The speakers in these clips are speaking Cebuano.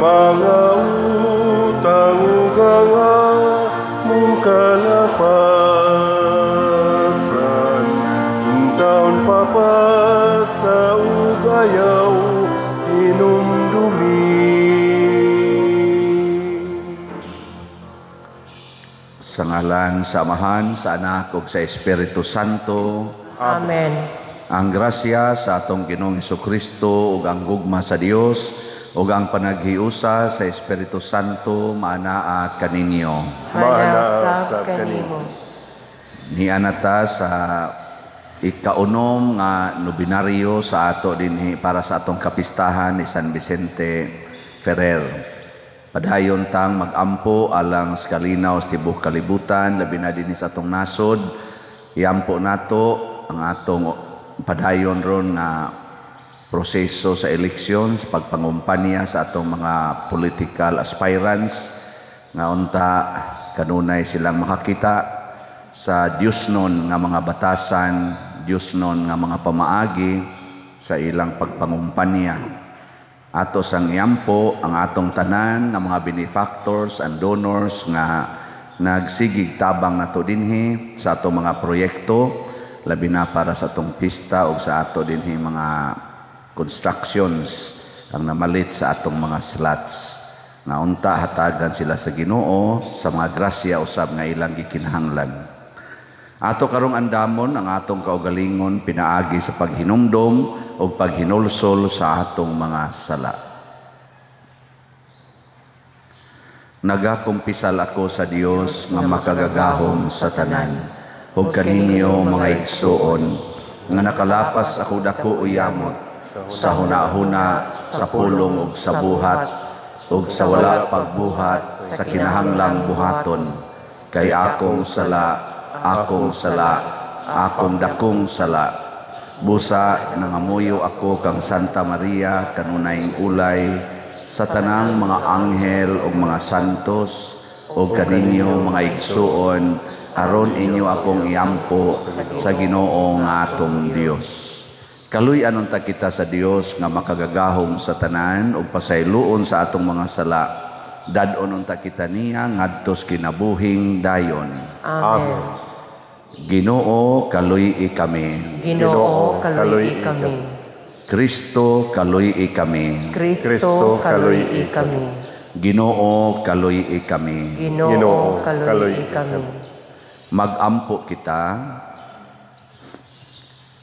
Mga utang ug ang among kalapasan, taon papasa ug ayaw hinumdumi. Sa ngalan sa Amahan, sa Anak ug sa Espiritu Santo. Amen. Ang grasya sa atong Ginoong Kristo ug ang gugma sa Dios ug ang panaghiusa sa Espiritu Santo maanaa kaninyo. Maana sab kanimo. Niana ta sa ikaunom nga nobinaryo sa ato dinhi para sa atong kapistahan ni San Vicente Ferrer. Padayon tang magampo alang sa kalinaw sa tibuok kalibutan, labi na dinhi sa atong nasod. Iampo nato ang atong padayon ron nga proseso sa eleksyon, sa pagpangumpanya sa atong mga political aspirants nga unta kanunay silang makakita sa Diyosnon nga mga batasan, Diyosnon nga mga pamaagi sa ilang pagpangumpanya. Ato sang iampo ang atong tanan nga mga benefactors and donors nga nagsigig tabang nato dinhi sa atong mga proyekto, labi na para sa atong pista o sa ato dinhi mga constructions ang namalit sa atong mga slots. Nga unta hatagan sila sa Ginoo sa mga grasya usab nga ilang gikinahanglan. Ato karong andamon ang atong kaugalingon pinaagi sa paghinumdom o paghinulsol sa atong mga sala. Nagakumpisal ako sa Dios nga makagagahom sa tanan, ug kaninyo mga igsuon, nga nakalapas ako dako o yamot sa hunahuna, sa pulong ug sa buhat, ug sa wala pagbuhat sa kinahanglang buhaton, kay akong sala, akong sala, akong dakong sala. Busa nangamuyo ako kang Santa Maria kanunayng ulay sa tanang mga anghel ug mga santos ug kaninyo mga igsuon, aron inyo akong iampo sa Ginoo nga atong Dios. Kaluy-an unta kita sa Dios nga makagagahom sa tanan ug pasayloon sa atong mga sala. Dad-on unta kita niya ngadtos kinabuhing dayon. Amen. Ginoo, kaluy-i kami. Ginoo, kaluy-i kami. Kristo, kaluy-i kami. Kristo, kaluy-i kami. Ginoo, kaluy-i kami. Ginoo, kaluy-i kami. Magampo kita.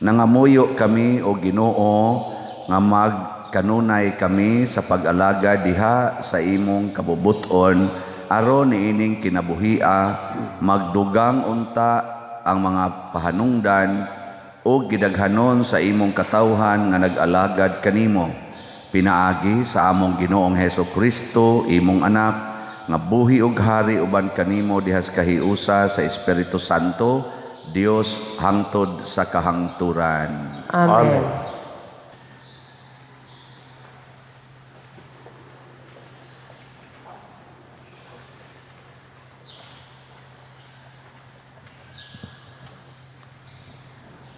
Nangamuyo kami o Ginoo nga magkanunay kami sa pag-alaga diha sa imong kabubuton aron niining kinabuhia magdugang unta ang mga pahanungdan o gidaghanon sa imong katawhan nga nag-alagad kanimo, pinaagi sa among Ginoong Heso Kristo, imong anak, nga buhi ug hari uban kanimo diha sa kahiusa sa Espiritu Santo, Dios hangtod sa kahangturan. Amen.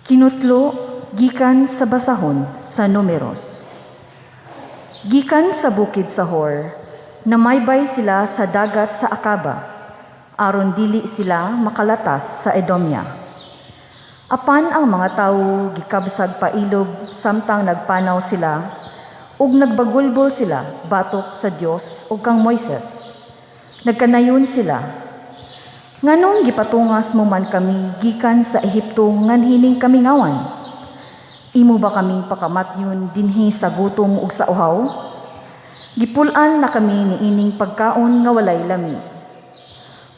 Kinutlo gikan sa basahon sa Numeros. Gikan sa bukid sa Hor, namaybay sila sa dagat sa Akaba, aron dili sila makalatas sa Edomya. Apan ang mga tawo gikabsag pailob samtang nagpanaw sila, ug nagbagulbol sila batok sa Dios ug kang Moises. Nagkanayon sila, nganong gipatungas mo man kami gikan sa Ehipto nganhining kamingawan? Imo ba kaming pakamatyon dinhi sa gutom ug sa uhaw? Gipul-an na kami niining pagkaon nga walay lami.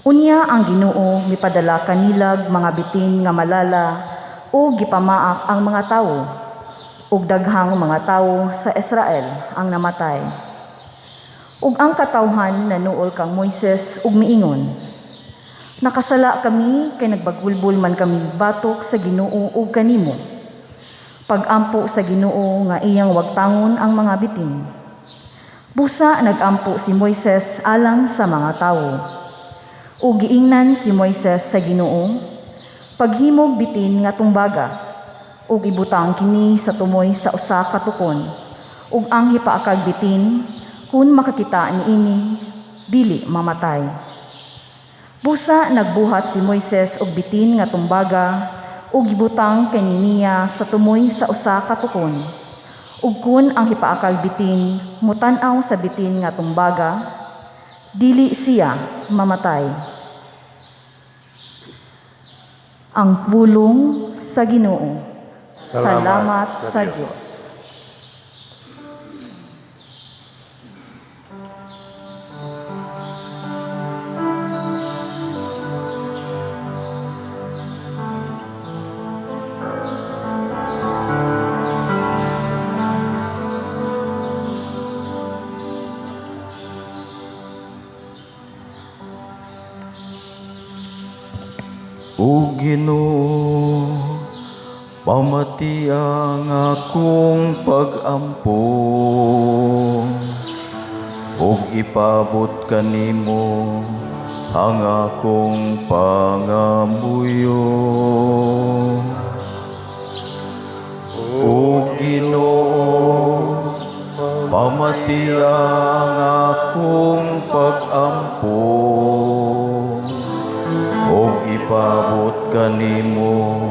Unya ang Ginoo mipadala kanilag mga bitin nga malala o gipamaak ang mga tawo, ug daghang mga tawo sa Israel ang namatay. Ug ang katawhan nanuol kang Moises ug miingon, nakasala kami kay nagbagulbol man kami batok sa Ginoo ug kanimo. Pagampo sa Ginoo nga iyang wagtangon ang mga bitin. Busa nagampo si Moises alang sa mga tawo. Ug giingnan si Moises sa Ginoo, paghimog bitin nga tumbaga, ug ibutang kini sa tumoy sa usa ka tukon, ug ang hipaakag bitin Kun makakita niini, dili mamatay. Busa nagbuhat si Moises og bitin nga tumbaga ug gibutang kini niya sa tumoy sa usa ka tukon. Ug kun ang hipaakag bitin mutan-aw sa bitin nga tumbaga, dili siya mamatay. Ang pulong sa Ginoo. Salamat sa Dios. O Ginoo, pamati ang akong pag-ampo, ug ipabot kanimo ang akong pangamuyo. O Ginoo, pamati ang akong pag-ampo, ug ipabot kanimo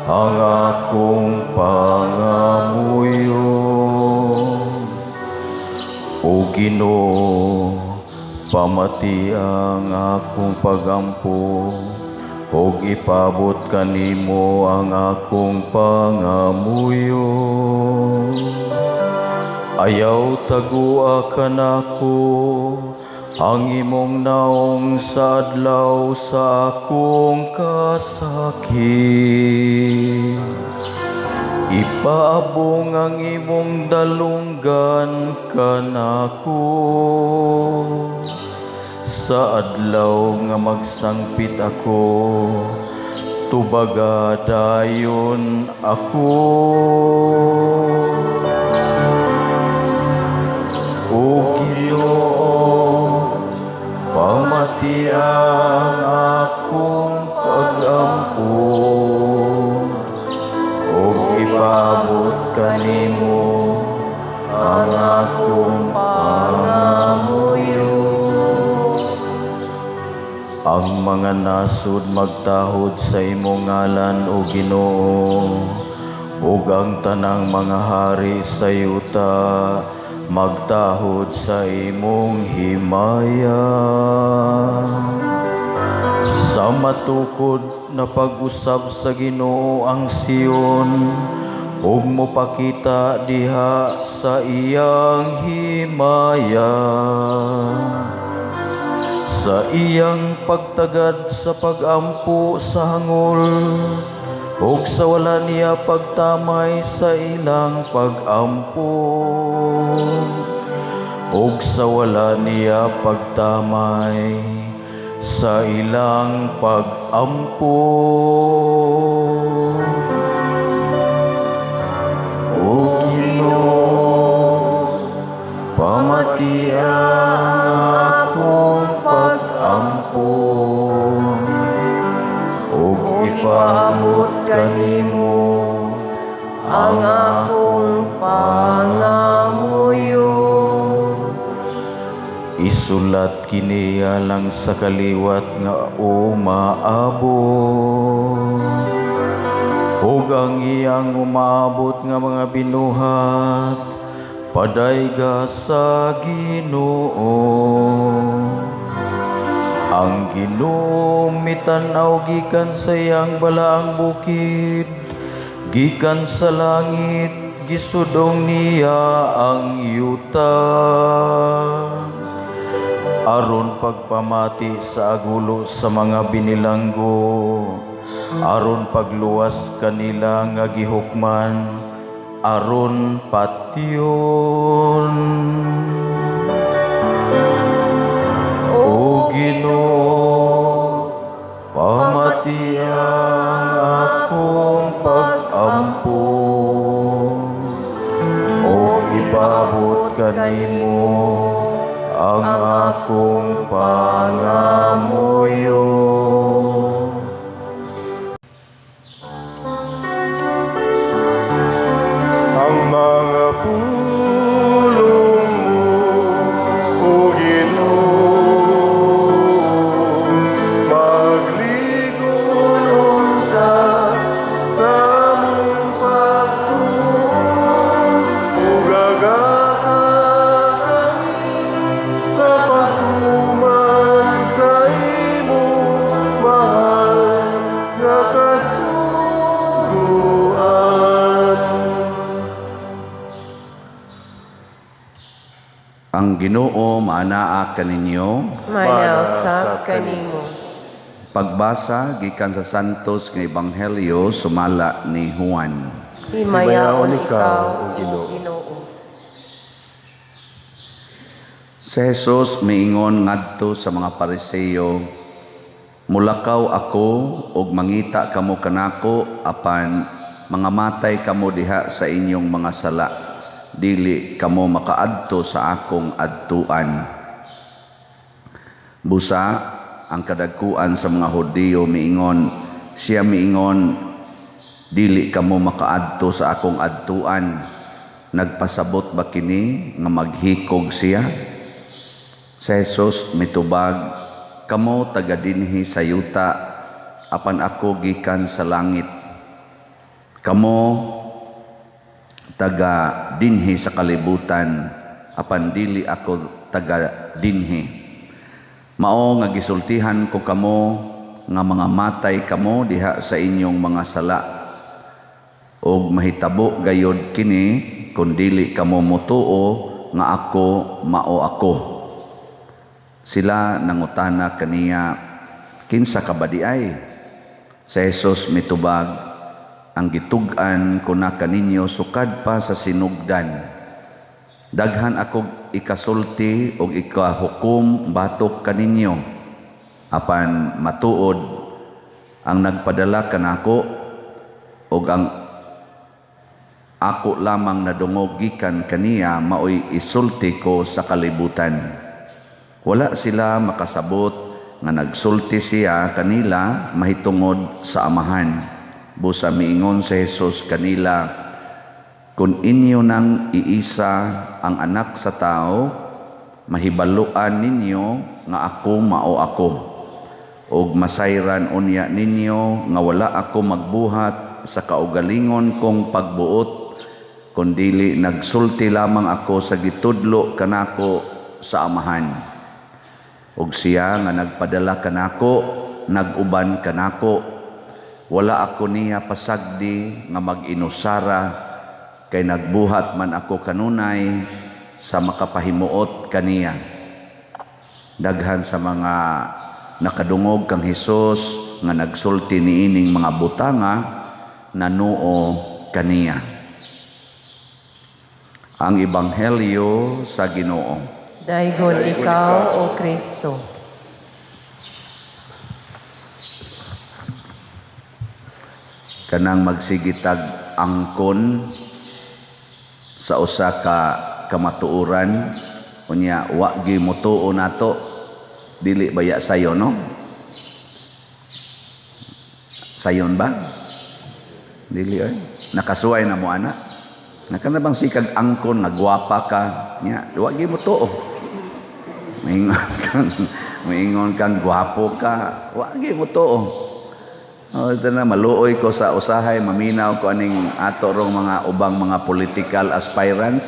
ang akong pangamuyo. O Ginoo, pamati ang akong pagampo, ug ipabot kanimo ang akong pangamuyo. Ayaw tagua kanako ang imong naong sa adlaw sa akong kasakit. Ipaabong ang imong dalunggan kanako sa adlaw nga magsangpit ako, tubaga dayon ako. O Ginoo, pamati ang akong pag-ampo, ug ipabot kanimo ang akong pangamuyo. Ang mga nasod magtahod sa imong ngalan, o Ginoo, ug ang tanang mga hari sa yuta magtahod sa imong himaya. Sa matukod na pag-usab sa Ginoo ang Sion, ug mopakita diha sa iyang himaya. Sa iyang pagtagad sa pag-ampo sa hangol, ug sa wala niya pagtamay sa ilang pag-ampo, ug sa wala niya pagtamay sa ilang pag-ampo. O Ginoo, pamati ang akong pag-ampo, ug ipabot kanimo ang akong pangamuyo. Isulat kini alang sa kaliwat nga umaabot, ug ang iyang umaabot nga mga binuhat padayga sa Ginoo. Ang Ginoo mitan-aw gikan sa iyang balaang bukid, gikan sa langit gisudong niya ang yuta, aron pagpamati sa agulo sa mga binilanggo, aron pagluwas kanila nga gihukman, aron patyon. O Ginoo, pamati ang akong pag-ampo, ug ipabot kanimo ang akong pangamuyo. Ang mga pulong mo Ang Ginoo maanaa kaninyo. Manausap kanimo. Pagbasa gikan sa Santos nga Ebanghelyo sumala ni Juan. Himayaon Himayaon ikaw, ikaw, O O Ginoo. Ginoo. Si Jesus miingon ngadto sa mga Pariseo, "Mulakaw ako ug mangita kamo kanako apan mga matay kamo diha sa inyong mga sala. Dili kamo makaadto sa akong adtuan." Busa ang kadagkuan sa mga Hudiyo miingon, siya miingon, "Dili kamo makaadto sa akong adtuan." Nagpasabot ba kini nga maghikog siya? Si Jesus mitubag, "Kamo taga dinhi sa yuta, apan ako gikan sa langit. Kamo taga dinhi sa kalibutan, apan dili ako taga dinhi. Mao nga gisultihan ko kamo nga mga matay kamo diha sa inyong mga sala. Og mahitabo gayod kini kun dili kamo motuo nga ako mao ako." Sila nangutana kaniya, "Kinsa ka ba di ay?" Si Jesus mitubag, "Ang gitug-an ko na kaninyo sukad pa sa sinugdan. Daghan ako ikasulti og ikahukom batok kaninyo. Apan matuod ang nagpadala kanako og ang ako lamang nadungog gikan kaniya maoy isulti ko sa kalibutan." Wala sila makasabot nga nagsulti siya kanila mahitungod sa Amahan. Busa miingon si Jesus kanila, "Kung inyo nang iisa ang Anak sa tao, mahibaluan ninyo nga ako mao ako. Og masayran unya ninyo nga wala ako magbuhat sa kaugalingon kong pagbuot, kundili nagsulti lamang ako sa gitudlo kanako sa Amahan. Og siya nga nagpadala kanako, nag-uban kanako. Wala ako niya pasagdi nga mag-inusara, kay nagbuhat man ako kanunay sa makapahimuot kaniya." Daghan sa mga nakadungog kang Hesus nga nagsulti niining mga butanga nanuo kaniya. Ang Ebanghelyo sa Ginoo. Daygon ikaw, O Kristo. Kanang magsigitag angkon sa usa ka kamatuoran, unya wa gi motuo nato, dili baya sayo, no? Sayon ba? Dili oy. Nakasuway na mo ana. Nakana bang sikag angkon nga gwapa ka nya, wa gi motuo. Maingon kang gwapo ka, wa gi motuo. Oh, ito na, maluoy ko sa usahay, maminaw ko aning ato rong mga ubang mga political aspirants.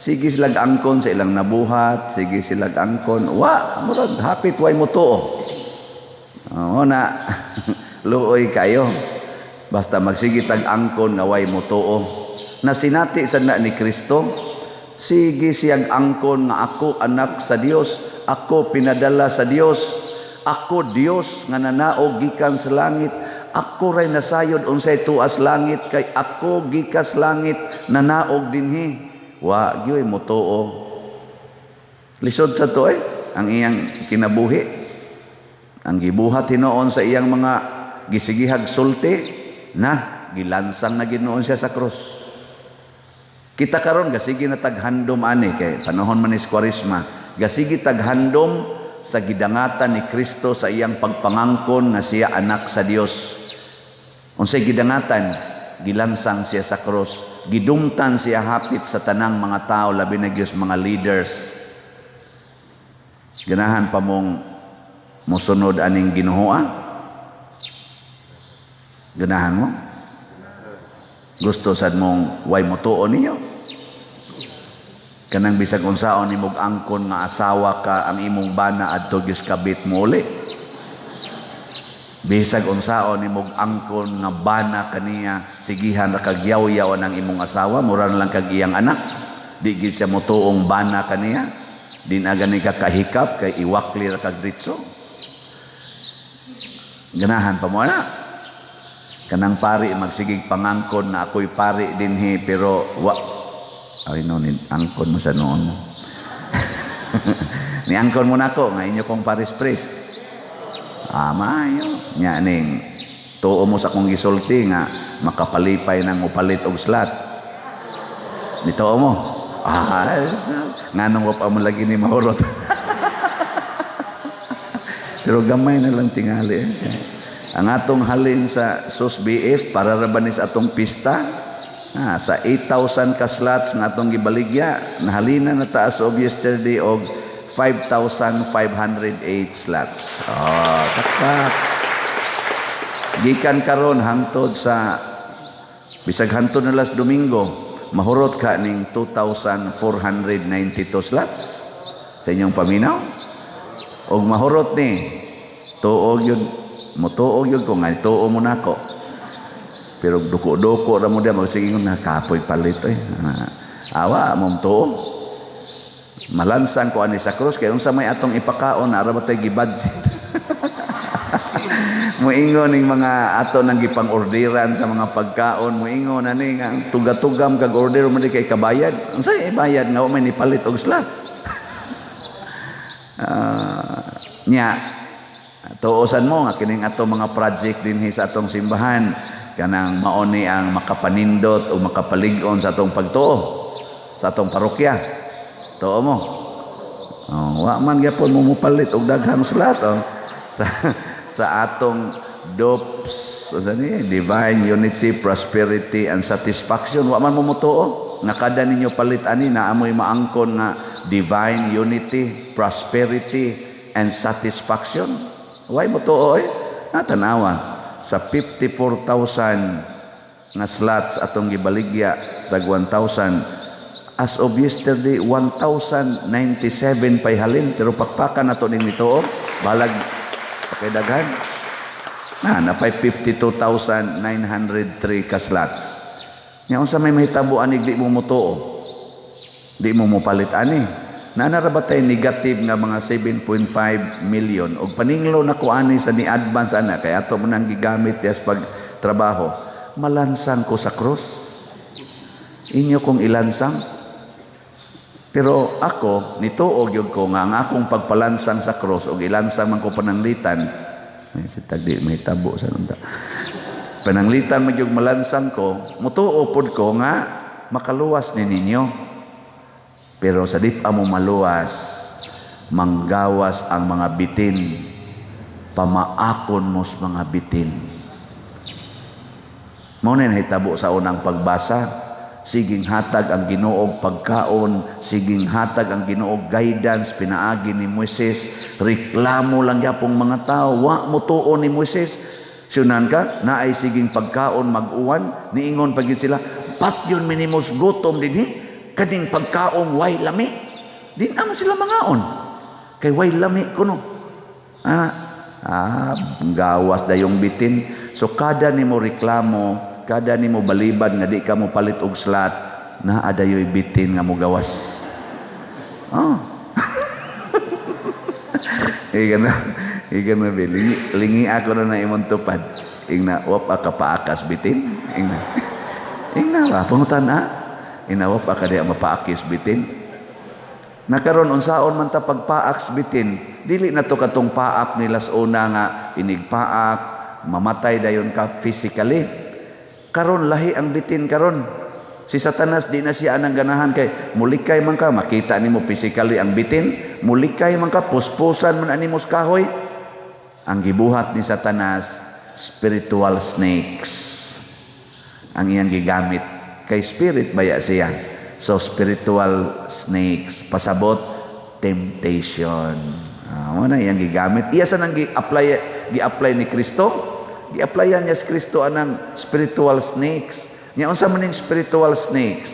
Sige silag angkon sa ilang nabuhat, sige silag angkon, wa, murag hapit way motuo. Oo na, luoy kayo. Basta magsige tag angkon nga way motuo. Nasinati sa na ni Kristo, sige siyag angkon nga ako anak sa Dios, ako pinadala sa Dios, ako Dios nga nanaog gikan sa langit, ako ray nasayod unsay tuas langit kay ako gikas langit nanaog dinhi. Wa gyoy motuo. Lisod sa to ang iyang kinabuhi. Ang gibuhat hinuon sa iyang mga gisigihag sulti na gilansang na Ginoon siya sa krus. Kita karon gasigi na taghandom ani kay panahon man ni Kwaresma, gasigi taghandom sa gidangatan ni Kristo sa iyang pagpangangkon nga siya anak sa Dios. Unsay gidangatan? Gilansang siya sa krus, gidumtan siya hapit sa tanang mga tao, labi na gyud mga leaders. Ganahan pa mong mosunod aning Ginoo? Ganahan mo? Gusto sad mong way motuo ninyo? Kanang bisag unsaon nimog angkon nga asawa ka, ang imong bana adto gyud kabit mo uli. Bisag unsaon nimog angkon nga bana kaniya, sigihan ra kag yaw-yaw ang imong asawa, mura na lang kag iyang anak. Di gid siya motuong bana kaniya. Di na gani ka kahikap kay iwakli ra kag diretso. Ganahan pa mo ana. Kanang pari magsigig pangangkon na ako'y pari dinhi, pero wa ay no ni angkon mo sa noon mo. Ni angkon mo nako nga inyo kong parish priest. Ah, maayo. Nya ning tuo mo sa akong gisulti nga makapalipay nang upalit og slot. Nituo mo. Ah, nganong wa pa mo lagi ni mahurot. Pero gamay na lang tingali. Ang atong halin sa SUS BF para ra ba ni sa atong pista? Ah, sa 8,000 ka slots nga atong gibaligya, nahalina na ta as of yesterday og 5,508 slots. Oh, taktak. Gikan karon hangtod sa bisag hangtod na last Domingo, mahurot ka ning 2,492 slots sa inyong paminaw. Og mahurot ni tuog yun, mutuog yun ko nga tuo mo nako. Pero duko-duko ra mo diya magsige na kapoy palit oy. Ah, awa mo tuo. Malansang ko ani sa krus kay unsa may atong ipakaon, ara ba tay gibudget. Moingon ning mga ato nang gipang-orderan sa mga pagkaon, moingon ani nga tuga-tugam kag order mo di kay kabayad. Unsa ibayad nga wa may nipalit og slot? Nya tuosan mo nga kining ato mga project dinhi sa atong simbahan kanang mao ni ang makapanindot o makapalig-on sa atong pagtuo sa atong parokya. Tuo mo. Oh, wa man gyapon mo mopalit og daghang slot, oh. Sa atong DUPS, unsa ni, Divine Unity, Prosperity and Satisfaction, wa man mo motuo nga kada ninyo palit ani na amoy maangkon nga Divine Unity, Prosperity and Satisfaction. Way mo tuo eh. Ah, tanawa sa 54,000 nga slots atong gibaligya, tag 1,000, as of yesterday 1,097 pay halin, pero pakpakan nato ning nito, balag pakidaghan na napay 52,903 ka slots. Nya unsa may mahitabo ani di mo motuo, di mo mopalit ani? Naa ra ba tay negative nga mga 7.5 million? Og paninglo na ko ani sa ni advance ana kay ato mo nang gigamit yes pag trabaho. Malansang ko sa krus, inyo kong ilansang. Pero ako nituo gyud ko nga ang akong pagpalansang sa krus og ilansang man ko pananglitan, may si tagdi mahitabo sa nunda. Pananglitan man gyud malansang ko, mutuo pod ko nga makaluwas ni ninyo. Pero sa di pa mo maluwas, manggawas ang mga bitin, pamaakon mo sa mga bitin. Mao na nahitabo sa unang pagbasa. Siging hatag ang Ginoog pagkaon, siging hatag ang Ginoog guidance pinaagi ni Moises. Reklamo lang yapong mga tao, wa mo tuo ni Moises. Sunan ka, naay siging pagkaon mag-uwan, niingon pagid sila, patyon minimos gutom dinhi, kaning pagkaon way lami. Di na mo sila mangaon. Kay way lami kuno. Ah, gawas dayong bitin. So kada nimo reklamo, kada nimo balibad nga di ka mo palit og slot, naa dayoy bitin nga mo gawas. Oh. Iga na, iga na be. Lingi, lingi ako na na imong tupad. Ingna, wa pa ka paakas bitin. Ingna. Ingna ba, pangutan na. Ingna, wa pa ka diya mapaakis bitin. Nakaron unsaon man ta pagpaak bitin, dili na to katong paak nila sa una nga inigpaak, mamatay dayon ka physically. Karon lahi ang bitin karon. Si Satanas di na siya anang ganahan kay mulikay man ka, makita nimo physically ang bitin, mulikay man ka, puspusan man ani mo sa kahoy. Ang gibuhat ni Satanas, spiritual snakes ang iyang gigamit kay spirit baya siya. So spiritual snakes, pasabot temptation. Ah, mo na iyang gigamit. Iya sa nang gi-apply ni Kristo. Gi-applyan niya si Kristo anang spiritual snakes. Nya unsa man ning spiritual snakes?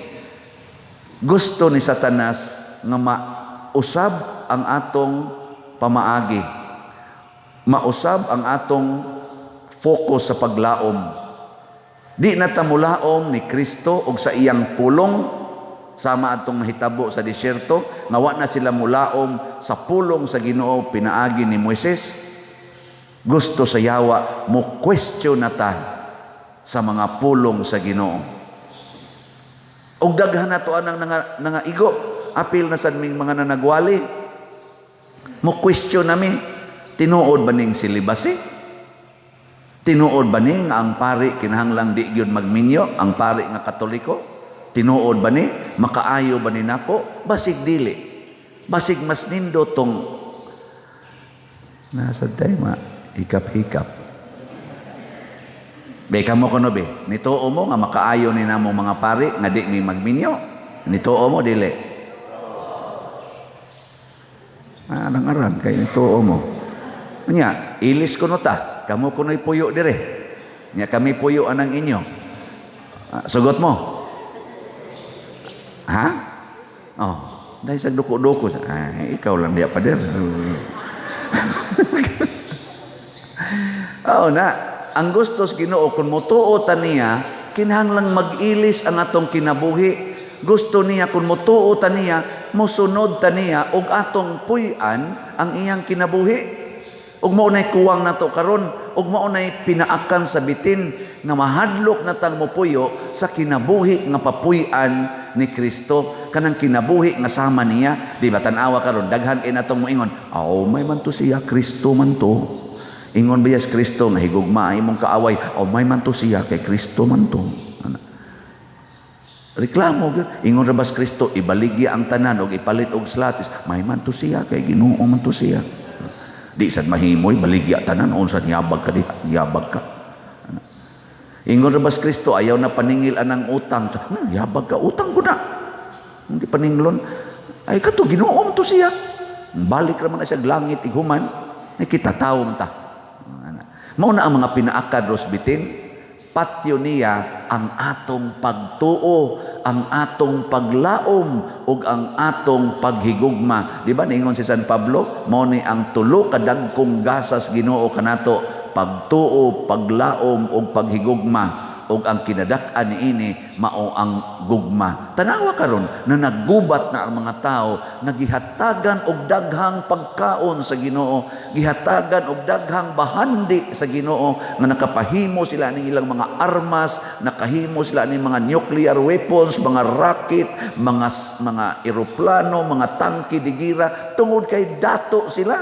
Gusto ni Satanas nga mausab ang atong pamaagi. Mausab ang atong focus sa paglaom. Di na ta mulaom ni Kristo og sa iyang pulong, sa Sama atong nahitabo sa disyerto, nga wa na sila mulaom sa pulong sa Ginoo pinaagi ni Moises. Gusto sa yawa mo question na ta sa mga pulong sa Ginoo. Og daghan na to anang nangaigo, apil na sad ming mga nanagwali. Mo question nami, tinuod ba ning silibasi? Tinuod ba ni nga ang pari kinahanglang di gyud magminyo, ang pari nga Katoliko? Tinuod ba ni? Makaayo ba ni nako? Basig dili. Basig mas nindo tong nasa tayo ma hikap-hikap. Beka mo kuno be, nituo mo nga makaayo ni namo mga pari nga di mi magminyo? Nituo mo dili? Arang-arang kay nituo mo. Nya, ilis kuno ta, kamo kuno'y puyo dire. Nya kami puyo anang inyo. Sugot mo. Ha? Oh, dahil sa duko-duko. Ay, ikaw lang diya pader. Oo na, ang gustos Ginoo kung motuo ta niya, kinahanglang mag-ilis ang atong kinabuhi. Gusto niya kung motuo ta niya, mosunod ta niya og atong puy-an ang iyang kinabuhi. Ug mao nay kuwang nato karon, ug mao nay pinaakan sa bitin nga mahadlok na tang mopuyo sa kinabuhi nga papuy-an ni Kristo, kanang kinabuhi nga sama niya. Di ba tan-awa karon daghan kay natong moingon, aw may man to siya, Kristo man to. Ingon ba yes Kristo nga higugma imong kaaway, aw may man to siya kay Kristo man to. Reklamo gyud, ingon ra bas Kristo ibaligya ang tanan og ipalit og slatis, may man to siya kay Ginoo man to siya. Di sad mahimoy baligya tanan, unsa yabag ka diha, yabag ka. Ingon ra bas Kristo ayaw na paningil anang utang, yabag ka, utang ko na. Hindi paninglon, ay kato Ginoo man to siya. Balik ra man na siya langit ighuman, ay kita tawo man ta. Mao na ang mga pinaakad ros bitin, patyo niya ang atong pagtuo, ang atong paglaom ug ang atong paghigugma. Di ba niingon si San Pablo, mao ni ang tulo ka dagkong gasas Ginoo kanato, pagtuo, paglaom ug paghigugma, ug ang kinadak-an niini mao ang gugma. Tanawa karon na naggubat na ang mga tao, nagihatagan og daghang pagkaon sa Ginoo, gihatagan og daghang bahandi sa Ginoo, nga nakapahimo sila ning ilang mga armas, nakahimo sila ning mga nuclear weapons, mga rocket, mga eroplano, mga tangke de gira, tungod kay dato sila,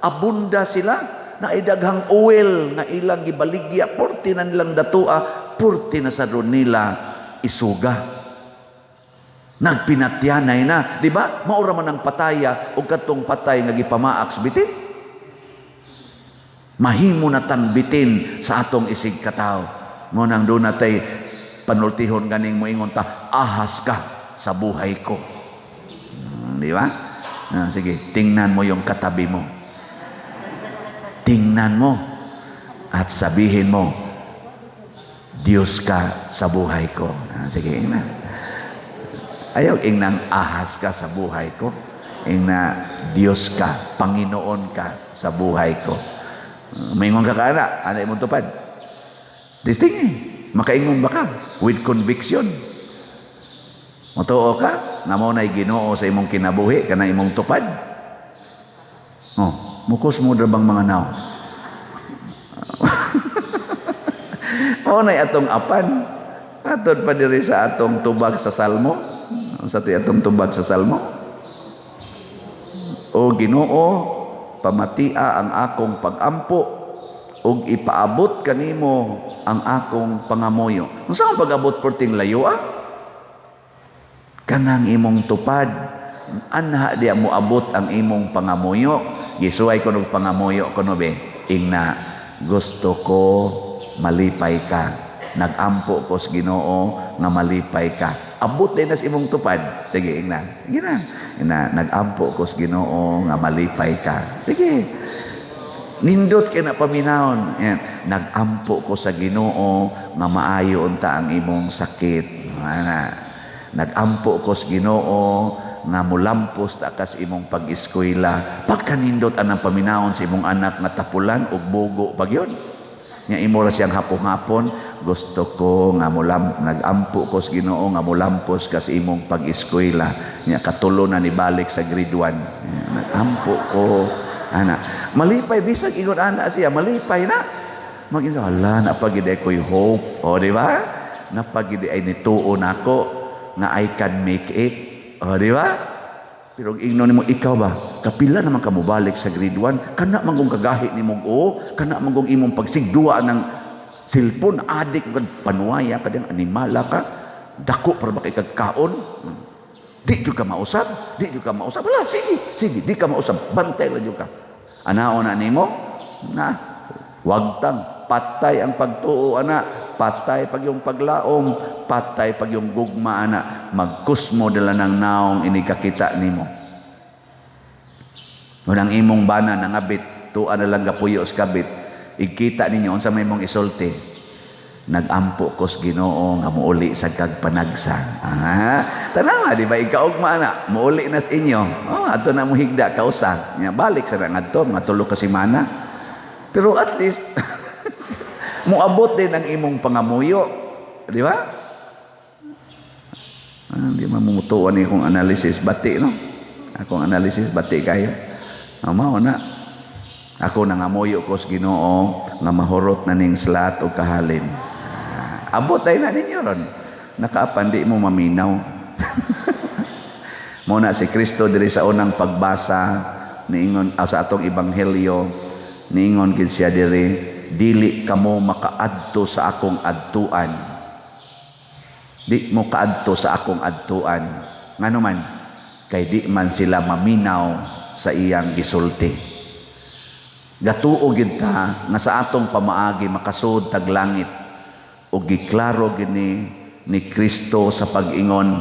abunda sila, na daghang oil nga ilang gibaligya, purti na nilang datoa, purti na sa nila isuga. Nagpinatyanay na, di ba? Maura man ang pataya o katong patay nga gipamaak sa bitin. Mahimo na tang bitin sa atong isig katawo. Mo nang doon natay panultihon ganing moingon ta, ahas ka sa buhay ko. Di ba? Sige, tingnan mo yung katabi mo. Tingnan mo at sabihin mo, Diyos ka sa buhay ko. Sige, ingna. Ayaw, ingnang ahas ka sa buhay ko. Ingna, Diyos ka, Panginoon ka sa buhay ko. Maingon ka kaana, ano imong tupad? Disting eh. Makaingon ba ka? With conviction. Mutuo ka, nga mao na'y Ginoo sa imong kinabuhi, kana imong tupad. Oh, mukos mo bang mga naw? Mao na'y atong apan. Atod pa diri sa atong tubag sa Salmo. Sa atong tubag sa Salmo. O Ginoo, pamatia ang akong pagampo ug ipaabot kanimo ang akong pangamuyo. Unsa ang pag-abot perting layo ah? Kanang imong tupad, anha diya mo abot ang imong pangamuyo. Gisuway ko og pangamuyo kuno be. Ingna, gusto ko malipay ka. Nagampo ko sa Ginoo nga malipay ka. Abot din nas imong tupad. Sige, ingna. Sige na. Ingna, nagampo ko sa Ginoo nga malipay ka. Sige. Nindot kay na paminawon. Ayan. Nagampo ko sa Ginoo nga maayo unta ang imong sakit. Ana. Nagampo ko sa Ginoo nga mulampos ta kas imong pag-eskwela. Pagkanindot anang paminawon sa imong anak nga tapulan og bugo pag yun. Nga imo ra siyang hapon-hapon, Gusto ko nga mulam, nagampo ko sa Ginoo nga mulampos ka sa imong pag-eskwela. Nya katulo na ni balik sa grade 1. Nagampo ko ana. Malipay bisag ingon ana siya, malipay na. Mag-ingon, "Hala, napagid ay ko'y hope." O, di ba? Napagid ay nituo nako nga I can make it. O, di ba? Pero ingnon nimo, "Ikaw ba, kapila naman ka mobalik sa grade 1, kana man kung kagahi nimo o, kana man kung imong pagsigduwa ng cellphone, adik ka, panuwaya ka diyang animala ka, dako para ba kay kagkaon? Di jud ka mausab, di jud ka mausab." "Wala, sige, sige, di ka mausab, bantay lang jud ka." Anaon na nimo? Na, wagtang, patay ang pagtuo ana, patay pag yung paglaom, patay pag yung gugma ana, magkusmo dala ng naong inikakita nimo. Kung ang imong bana nangabit, tuwa na lang gapuyo sa kabit, igkita ninyo unsa may mong isulti? "Nagampo ko sa Ginoo nga muuli sa kag panagsa." Ah, tanawa di ba ikaugma na, muuli na sa inyo. Oh, ato na mo higda kausa. Nya balik sa ngadto, mga 3 ka semana. Pero at least moabot din ang imong pangamuyo, di ba? Ah, di mamumutuan ni akong analysis bati, no? Akong analysis bati kayo. Ah, mao na. Ako nangamuyo ko sa Ginoo nga mahurot na ning slat o kahalin. Ah, abot ay na ninyo ron. Nakaapan di mo maminaw. Mao na si Kristo diri sa unang pagbasa niingon, sa atong ebanghelyo, niingon gid siya diri, "Dili kamo makaadto sa akong adtuan." Di mo kaadto sa akong adtuan. Ngano man? Kay di man sila maminaw sa iyang gisulti. Gatuo gid ta nga sa atong pamaagi makasud tag langit, ug giklaro gini ni Kristo sa pag-ingon,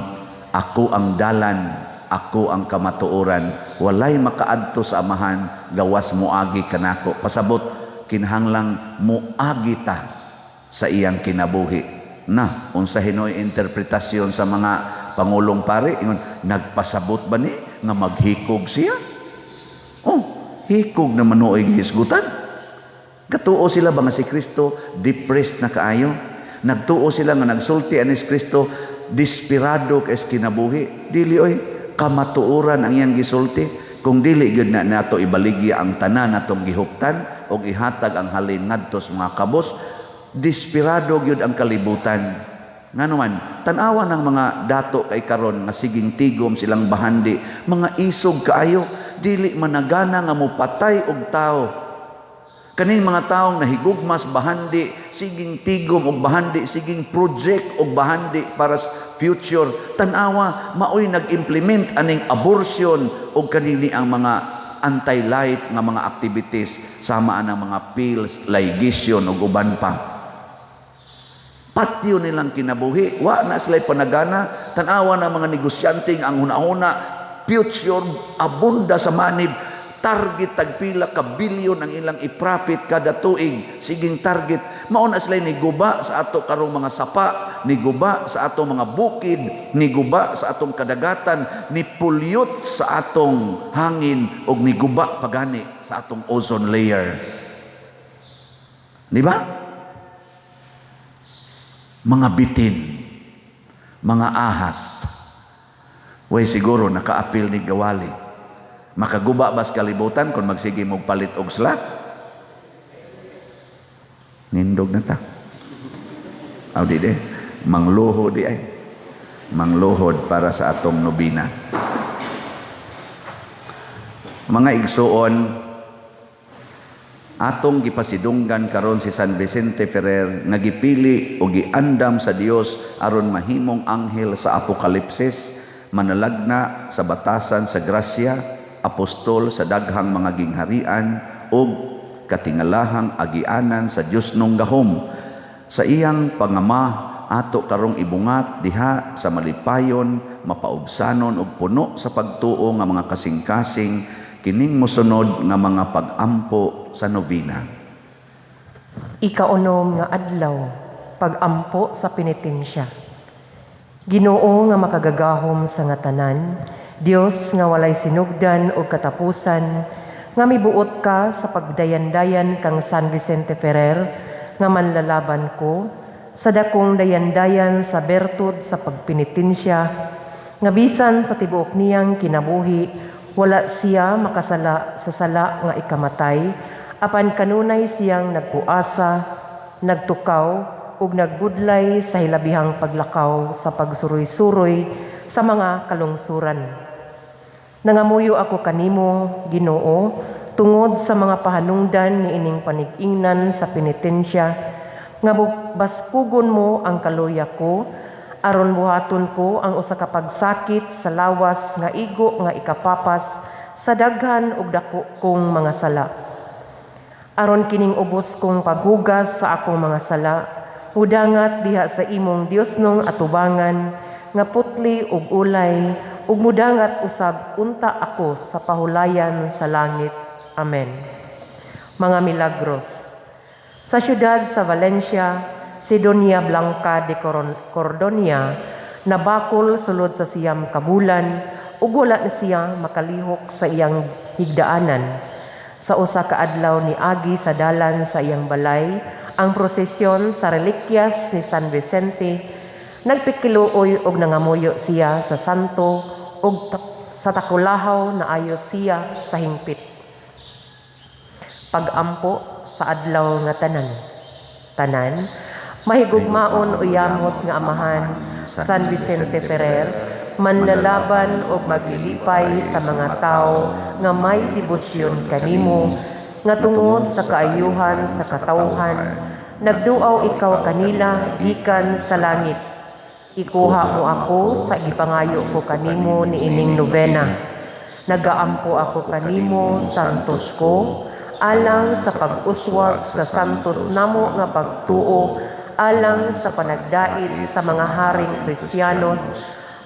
"Ako ang dalan, ako ang kamatuoran, walay makaadto sa Amahan gawas moagi kanako." Pasabot kinahanglang moagi ta sa iyang kinabuhi. Na unsa hinoy interpretasyon sa mga pangulong pare, ingon, "Nagpasabot ba ni nga maghikog siya?" Oh, hikog naman nooy gihisgutan. Gatuo sila ba nga si Kristo depressed na kaayo? Nagtuo sila nga nagsulti ani si Kristo desperado kay kinabuhi? Dili oy, kamatuoran ang iyang gisulti. Kung dili gyud na nato ibaligya ang tanan natong gihuptan og ihatag ang halin ngadto sa mga kabos, desperado gyud ang kalibutan. Ngano man, tan-awa ng mga dato kay karon nga siging tigom silang bahandi, mga isog kaayo, dili managana nga mopatay og tao. Kaning mga taong nahigugmas bahandi, siging tigom og bahandi, siging project og bahandi para sa future, tan-awa maoy nag-implement aning abortion og kanini ang mga anti-life nga mga activities sama anang mga pills, ligation ug uban pa. Patyo nilang kinabuhi, wa na sila'y panagana. Tan-awa ng mga negosyanteng ang hunahuna, future abunda sa manib, target tagpila ka bilyon ang ilang i-profit kada tuig, siging target. Mao na sila niguba sa ato karong mga sapa, niguba sa atong mga bukid, niguba sa atong kadagatan, ni-pollute sa atong hangin ug niguba pagani sa atong ozone layer. Di ba? Mga bitin, mga ahas. Way siguro nakaapil ni Gawali. Makaguba bas kalibutan kung magsige mong palit og slat? Nindog na ta. Aw di de, mangluho di ay. Mangluhod para sa atong nobina. Mga igsuon, atong gipasidunggan karon si San Vicente Ferrer nga gipili o giandam sa Dios aron mahimong anghel sa Apokalipsis, manalagna sa batasan sa grasya, apostol sa daghang mga gingharian ug katingalahang agianan sa Dios nung gahom. Sa iyang pangama ato karong ibungat diha sa malipayon, mapaubsanon ug puno sa pagtuo nga mga kasing-kasing kining mosunod nga mga pag-ampo sa nobina. Ikaunom nga adlaw, pag-ampo sa penitensya. Ginoo nga makagagahom sa nga tanan, Dios nga walay sinugdan o katapusan, nga mibuot ka sa pagdayandayan kang San Vicente Ferrer, nga manlalaban ko, Sa dakong dayandayan sa bertud sa pagpenitensya, nga bisan sa tibuok niyang kinabuhi, wala siya makasala sa sala nga ikamatay, apan kanunay siyang nagpuasa, nagtukaw, ug nagbudlay sa hilabihang paglakaw sa pagsuroy-suroy sa mga kalungsuran. Nangamuyo ako kanimo, Ginoo, tungod sa mga pahanungdan niining panig-ingnan sa penitensya, nga baskugon mo ang kaluya ko, aron buhaton ko ang usa ka pagsakit sa lawas nga igo nga ikapapas sa daghan ug dako kong mga sala. Aron kining ubos kong paghugas sa akong mga sala, mudangat diha sa imong Diosnong atubangan nga putli ug ulay, ug mudangat usab unta ako sa pahulayan sa langit. Amen. Mga milagros. Sa siyudad sa Valencia, si Doña Blanca de Cordonia nabakol sulod sa 9 ka bulan ug wala na siya makalihok sa iyang higdaanan. Sa usa ka adlaw niagi sa dalan sa iyang balay ang prosesyon sa relikyas ni San Vicente. Nagpikiluoy og nangamuyo siya sa santo ug sa takulahaw naayo siya sa hingpit. Pagampo sa adlaw nga tanan. Tanan, mahigugmaon o yamot nga amahan, San Vicente Ferrer, manlalaban og maglilipay sa mga tawo nga may debosyon kanimo, nga tungod sa kaayuhan sa katawhan, nagduaw ikaw kanila gikan sa langit. Ikuha mo ako sa gipangayo ko kanimo niining nobena. Nagaampo ako kanimo, santos ko, alang sa pag-uswag sa santos namo nga pagtuo, alang sa panagdait sa mga haring Kristiyanos,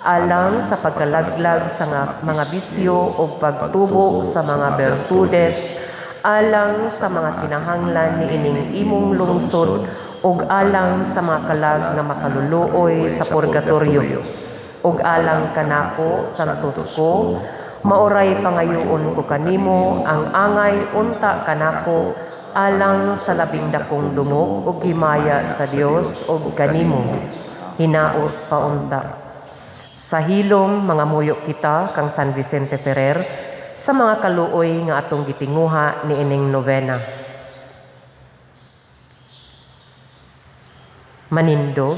alang sa pagkalaglag sa mga bisyo o pagtubo sa mga bertudes, alang sa mga kinahanglan niining imong lungsod, ug alang sa mga kalag nga makaluluoy sa purgatorio. Ug alang kanako, santos ko, maoray pangayoon ko kanimo ang angay unta kanako alang sa labing dakong dungog ug himaya sa Dios ug kanimo. Hinaot paunta. Sa hilom mga muyo kita kang San Vicente Ferrer sa mga kaluoy nga atong gitinguha niining novena. Manindog.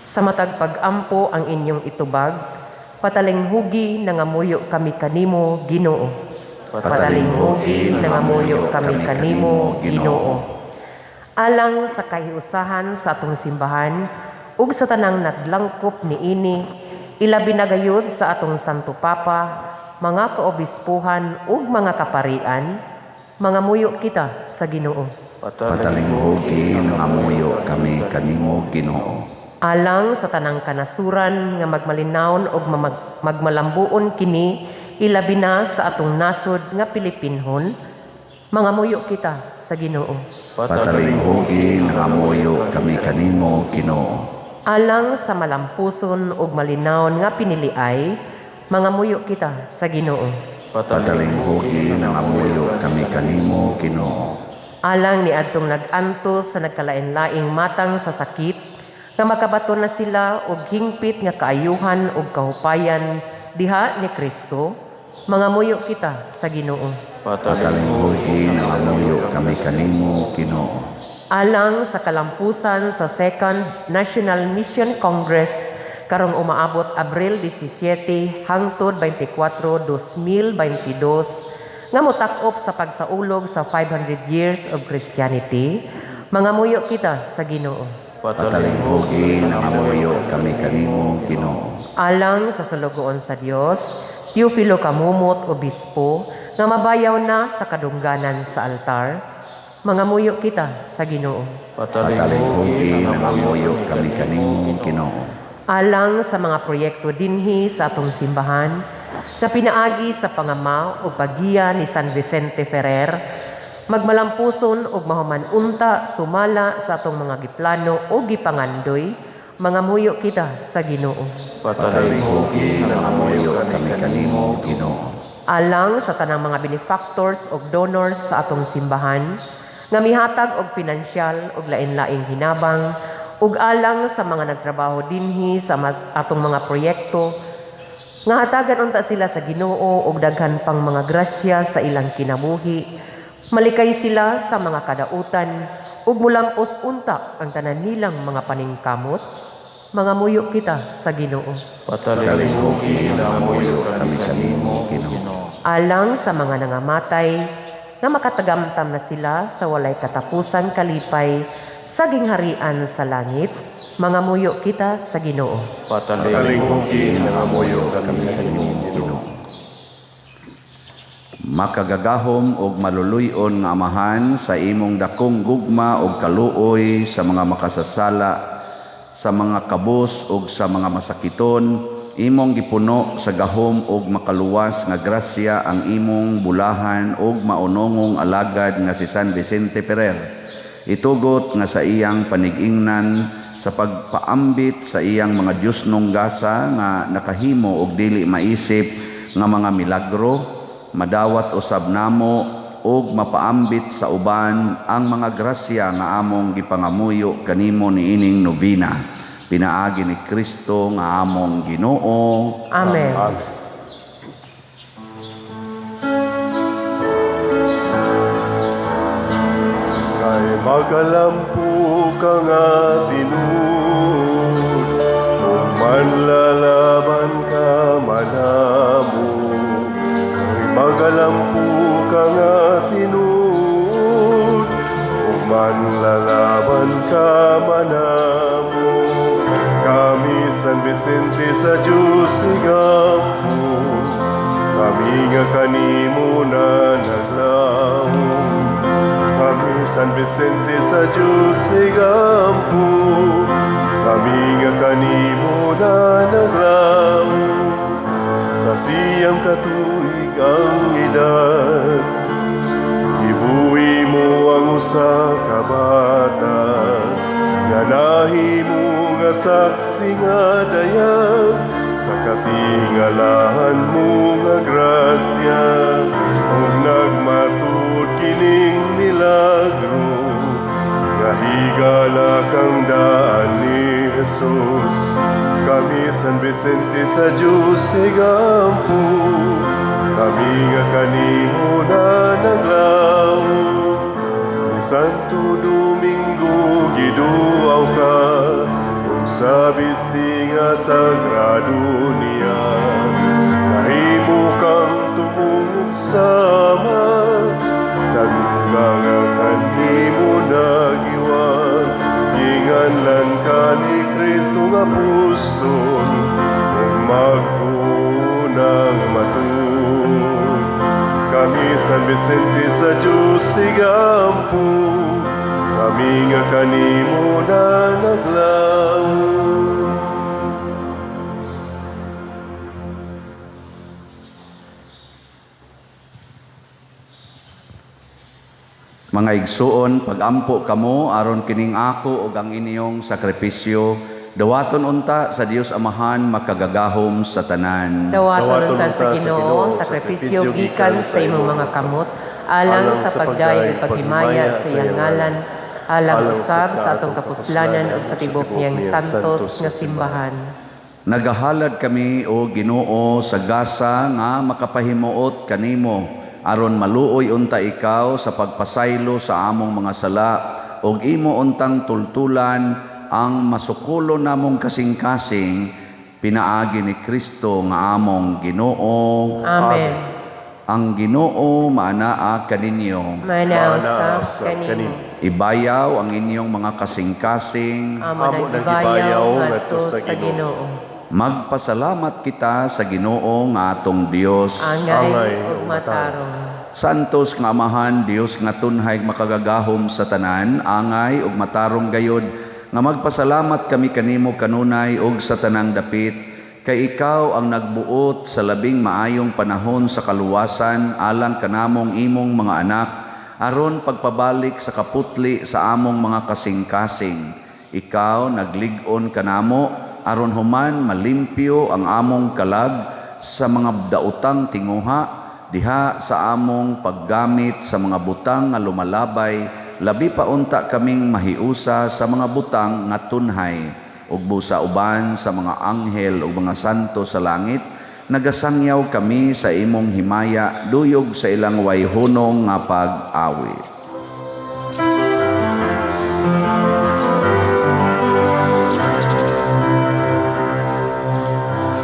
Sa matag pag-ampo ang inyong itubag, patalinghugi nangamuyo kami kanimo, Ginoo. Patalinghugi nangamuyo kami kanimo, Ginoo. Alang sa kahiusahan sa atong simbahan ug sa tanang naglangkop niini, ilabi na gayud sa atong Santo Papa, mga kaobispuhan ug mga kaparian, mangamuyo kita sa Ginoo. Patalinghugi nangamuyo kami kanimo, Ginoo. Alang sa tanang kanasuran nga magmalinawon og magmalambuon kini, ilabi na sa atong nasod nga Pilipinhon, mangamuyo kita sa Ginoo. Patalinghugi nangamuyo kami kanimo, Ginoo. Alang sa malampuson ug malinawon nga piniliay, mangamuyo kita sa Ginoo. Patalinghugi nangamuyo kami kanimo, Ginoo. Alang ni adtong nag-antos sa nagkalain-laing matang sa sakit, nga makabaton na sila og hingpit nga kaayuhan ug kahupayan diha ni Kristo, mangamuyo kita sa Ginoo. Patalinghugi nangamuyo kami kanimo, Ginoo. Alang sa kalampusan sa Second National Mission Congress karong umaabot Abril 17 hangtod 24, 2022 nga motak-op sa pagsaulog sa 500 years of Christianity, mangamuyo kita sa Ginoo. Patalinghugi nangamuyo kami kanimo, Ginoo. Alang sa sulugoon sa Dios, Teofilo Camomot Obispo, nga mabayaw na sa kadungganan sa altar, mangamuyo kita sa Ginoo. Patalinghugi nangamuyo kami kanimo, Ginoo. Alang sa mga proyekto dinhi sa atong simbahan, na pinaagi sa pangama o paggiya ni San Vicente Ferrer, magmalampuson og mahuman unta sumala sa atong mga giplano o gipangandoy, mangamuyo kita sa Ginoo. Patalinghugi nangamuyo kami kanimo, Ginoo. Alang sa tanang mga benefactors og donors sa atong simbahan, Nga mihatag og pinansyal og lain-laing hinabang ug alang sa mga nagtrabaho dinhi sa atong mga proyekto nga hatagan unta sila sa Ginoo og daghan pang mga grasya sa ilang kinabuhi, malikay sila sa mga kadautan ug mulampos unta ang tanan nilang mga paningkamot. Mangamuyo kita sa Ginoo. Patalinghuki, nangamuyo kami kanimo, Ginoo. Alang sa mga nangamatay nga makatagamtam na sila sa walay katapusan kalipay sa gingharian sa langit, mangamuyo kita sa Ginoo. Patalinghuki, nangamuyo kami kanimo, Ginoo. Makagagahom og maluluy-on nga Amahan, sa imong dakong gugma og kaluoy sa mga makasasala, sa mga kabus ug sa mga masakiton, imong gipuno sa gahom og makaluwas nga grasya ang imong bulahan og maunongong alagad nga si San Vicente Ferrer. Itugot nga sa iyang panigingnan sa pagpaambit sa iyang mga Diyosnong gasa nga nakahimo og dili maisip nga mga milagro, madawat usab namo og mapaambit sa uban ang mga grasya nga among gipangamuyo kanimo niining novena. Pinaagi ni Kristo nga among Ginoo. Amen. Amen. Kay magalampo ka nga tinuod, ug manlalaban ka manamo. Kay magalampo ka nga tinuod, ug manlalaban ka manamo. Kami San Vicente sa Diyos igampo, kami nga kanimo na naglaom. Kami San Vicente sa Diyos igampo, kami nga kanimo na naglaom. Sa siyang katuig ang edad, ibuhi mo ang usa ka bata, nga nahimo nga saksi nga dayag sa katingalahan mo nga grasya. Ug nagmatud kining milagro, nga higala kang daan ni Jesus. Kami San Vicente sa Diyos igampo, kami nga kanimo na naglaom. Ni Santo Domingo giduaw ka, ug sa bisti nga sagrado niya. Nahimo kang tumungog sama, sa lungga nga kanimo nagiwag. Ginganlan ka ni Kristo nga apostol, ug magkunang matud. Kami San Vicente sa Diyos igampo, kami nga kanimo na naglaom. Mga igsuon, pagampo kamo aron kining ako ug ang inyong sakripisyo dawaton unta sa Dios Amahan makagagahom sa tanan. Dawaton unta sa Ginoo ang sakripisyo gikan sa imong mga kamot, alang sa pagdayeg ug paghimaya sa iyang ngalan, alang usab sa atong kapuslanan ug sa tibok niyang santos nga simbahan. Nagahalad kami o Ginoo sa gasa nga makapahimuot kanimo aron maluoy unta ikaw sa pagpasaylo sa among mga sala ug imo untang tultulan ang masukulo namong kasing-kasing pinaagi ni Kristo nga among Ginoo. Amen. Ang Ginoo maanaa kaninyo. Maanaa usab kanimo. Ibayaw ang inyong mga kasing-kasing. Amo nang gibayaw ngadto sa Ginoo. Magpasalamat kita sa Ginoo nga atong Dios. Angay ug matarong. Santos nga Amahan, Dios nga tunhay makagagahom sa tanan, angay ug matarong gayod nga magpasalamat kami kanimo kanunay ug sa tanang dapit, kay ikaw ang nagbuot sa labing maayong panahon sa kaluwasan alang kanamong imong mga anak, aron pagpabalik sa kaputli sa among mga kasing-kasing. Ikaw naglig-on kanamo aron human malimpyo ang among kalag sa mga daotang tinguha diha sa among paggamit sa mga butang nga lumalabay. labi pa unta kaming mahiusa sa mga butang nga tunhay ug busa uban sa mga anghel ug mga santo sa langit nagasangyaw kami sa imong himaya duyog sa ilang wayhunong nga pag-awit.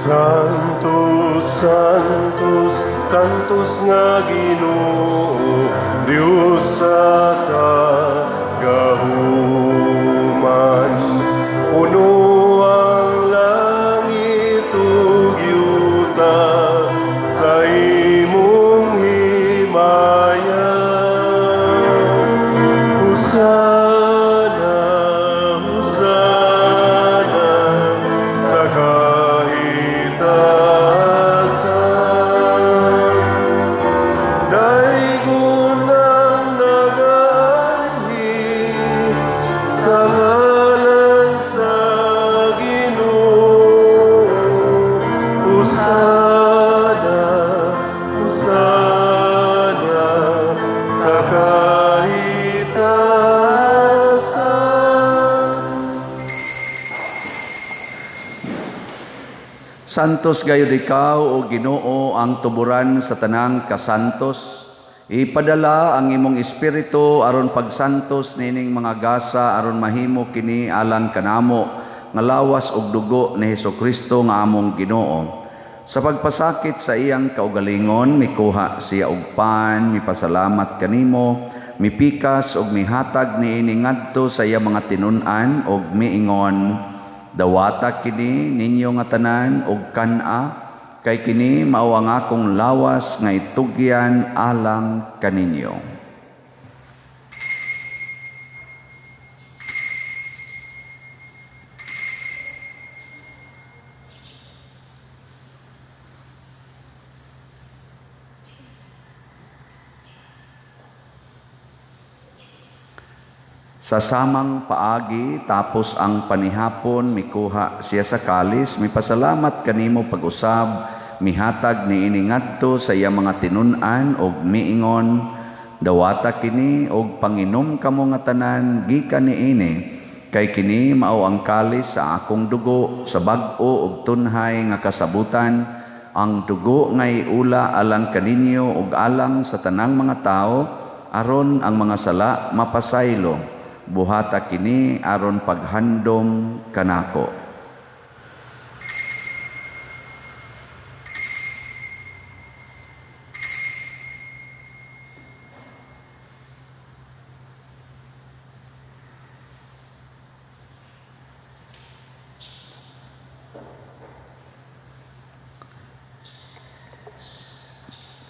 Santos, Santos, Santos nga Ginoo, Dios sa kagahuman. Puno ang langit ug yuta sa imong himaya. Hosana, Hosana, sa kahitasan. Daygon ang nagaanhi sa ngalan sa Ginoo. Hosana, Hosana, sa kahitasan. Santos gayud ikaw o Ginoo ang tuburan sa tanang kasantos. Ipadala ang imong espiritu aron pagsantos nining mga gasa aron mahimo kini alang kanamo nga lawas ug dugo ni Hesukristo nga among Ginoo. Sa pagpasakit sa iyang kaugalingon mikuha siya og pan, mipasalamat kanimo, mipikas ug mihatag niini ngadto sa iyang mga tinun-an ug miingon, dawata kini ninyo nga tanan og kan-a, kay kini mao ang akong lawas nga itugyan alang kaninyo. Sa samang paagi, tapos ang panihapon, mikuha siya sa kalis, mipasalamat kanimo pag-usab, mihatag niini ngadto sa iyang mga tinun-an og miingon, dawata kini og panginom kamo nga tanan gikan niini, kay kini mao ang kalis sa akong dugo sa bag-o og tunhay nga kasabutan, ang dugo nga iula alang kaninyo ug alang sa tanang mga tawo, aron ang mga sala mapasaylo. Buhata kini aron paghandom kanako.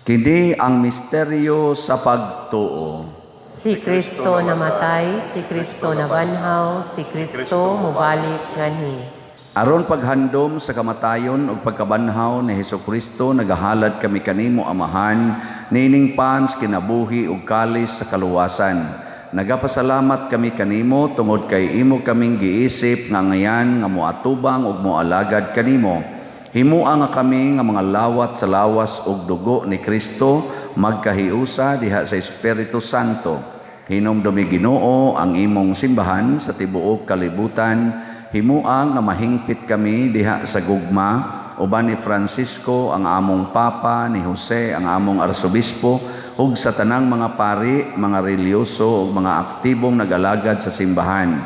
Kini ang misteryo sa pagtuo. Si Kristo namatay, si Kristo nabanhaw, si Kristo mobalik nganhi. Aron paghandom sa kamatayon ug pagkabanhaw ni Hesukristo, nagahalad kami kanimo Amahan, nining pans kinabuhi ug kalis sa kaluwasan. Nagapasalamat kami kanimo tungod kay imo kaming giisip nga ngayan nga moatubang ug moalagad kanimo. Himua nga kami nga mga lawat sa lawas ug dugo ni Kristo magkahiusa diha sa Espiritu Santo. Hinumdumi Ginoo ang imong simbahan sa tibuok kalibutan. Himua nga mahingpit kami diha sa gugma uban ni Francisco ang among Papa, ni Jose ang among Arsobispo, ug sa tanang mga pari, mga reliyoso ug mga aktibong nag-alagad sa simbahan.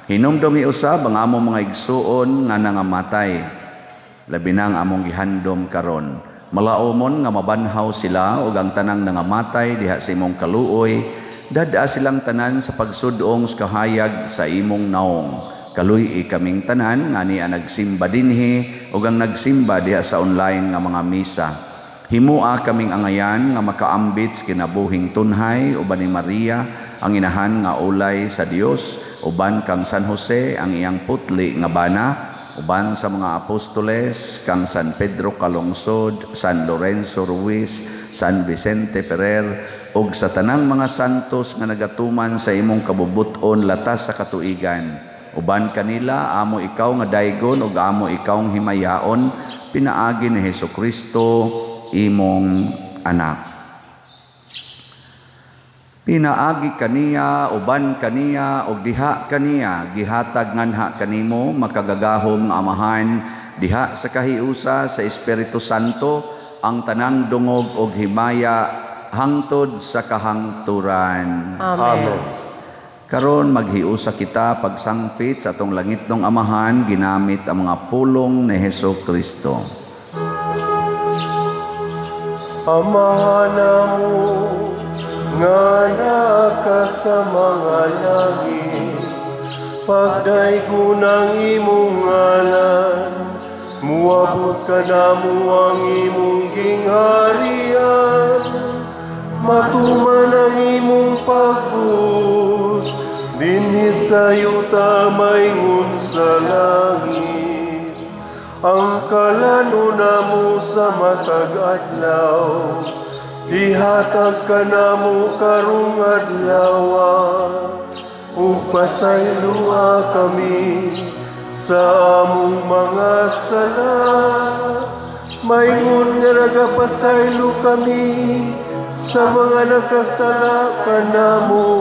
Hinumdumi usab ang among mga igsuon nga nangamatay. Labi na ang among gihandom karon. Malaomon nga mabanhaw sila ug ang tanang nangamatay diha sa imong kaluoy, dad-a silang tanan sa pagsudong sa kahayag sa imong naong. Kaluy-i kaming tanan nga niya nagsimba dinhi ug ang nagsimba diha sa online nga mga misa. Himua kaming angayan nga makaambit sa kinabuhing tunhay uban ni Maria ang inahan nga ulay sa Dios, uban kang San Jose ang iyang putli nga bana, uban sa mga apostoles kang San Pedro Calungsod, San Lorenzo Ruiz, San Vicente Ferrer, ug sa tanang mga santos nga nagatuman sa imong kabubuton latas sa katuigan. Uban kanila amo ikaw nga daygon ug amo ikaw himayaon, pinaagi ni Hesukristo imong anak. Pinaagi kaniya, uban kaniya, ug diha kaniya, gihatag nganha kanimo, makagagahom nga Amahan, diha sa kahiusa sa Espiritu Santo, ang tanang dungog ug himaya hangtod sa kahangturan. Amen. Karon maghiusa kita pagsangpit sa atong langitnong Amahan ginamit ang mga pulong ni Hesus Kristo. Amahan namo nga naa ka sa mga langit, pagdaygon ang imong ngalan, muabot kanamo ang imong gingharian, matuman ang imong pagbuot, dinhi sa yuta maingon sa langit. Ang kalano namo sa matag adlaw, ihatag kanamo karong adlaw, ug pasayloa kami sa among mga sala, maingon nga nagapasaylo kami sa mga nakasala kanamo,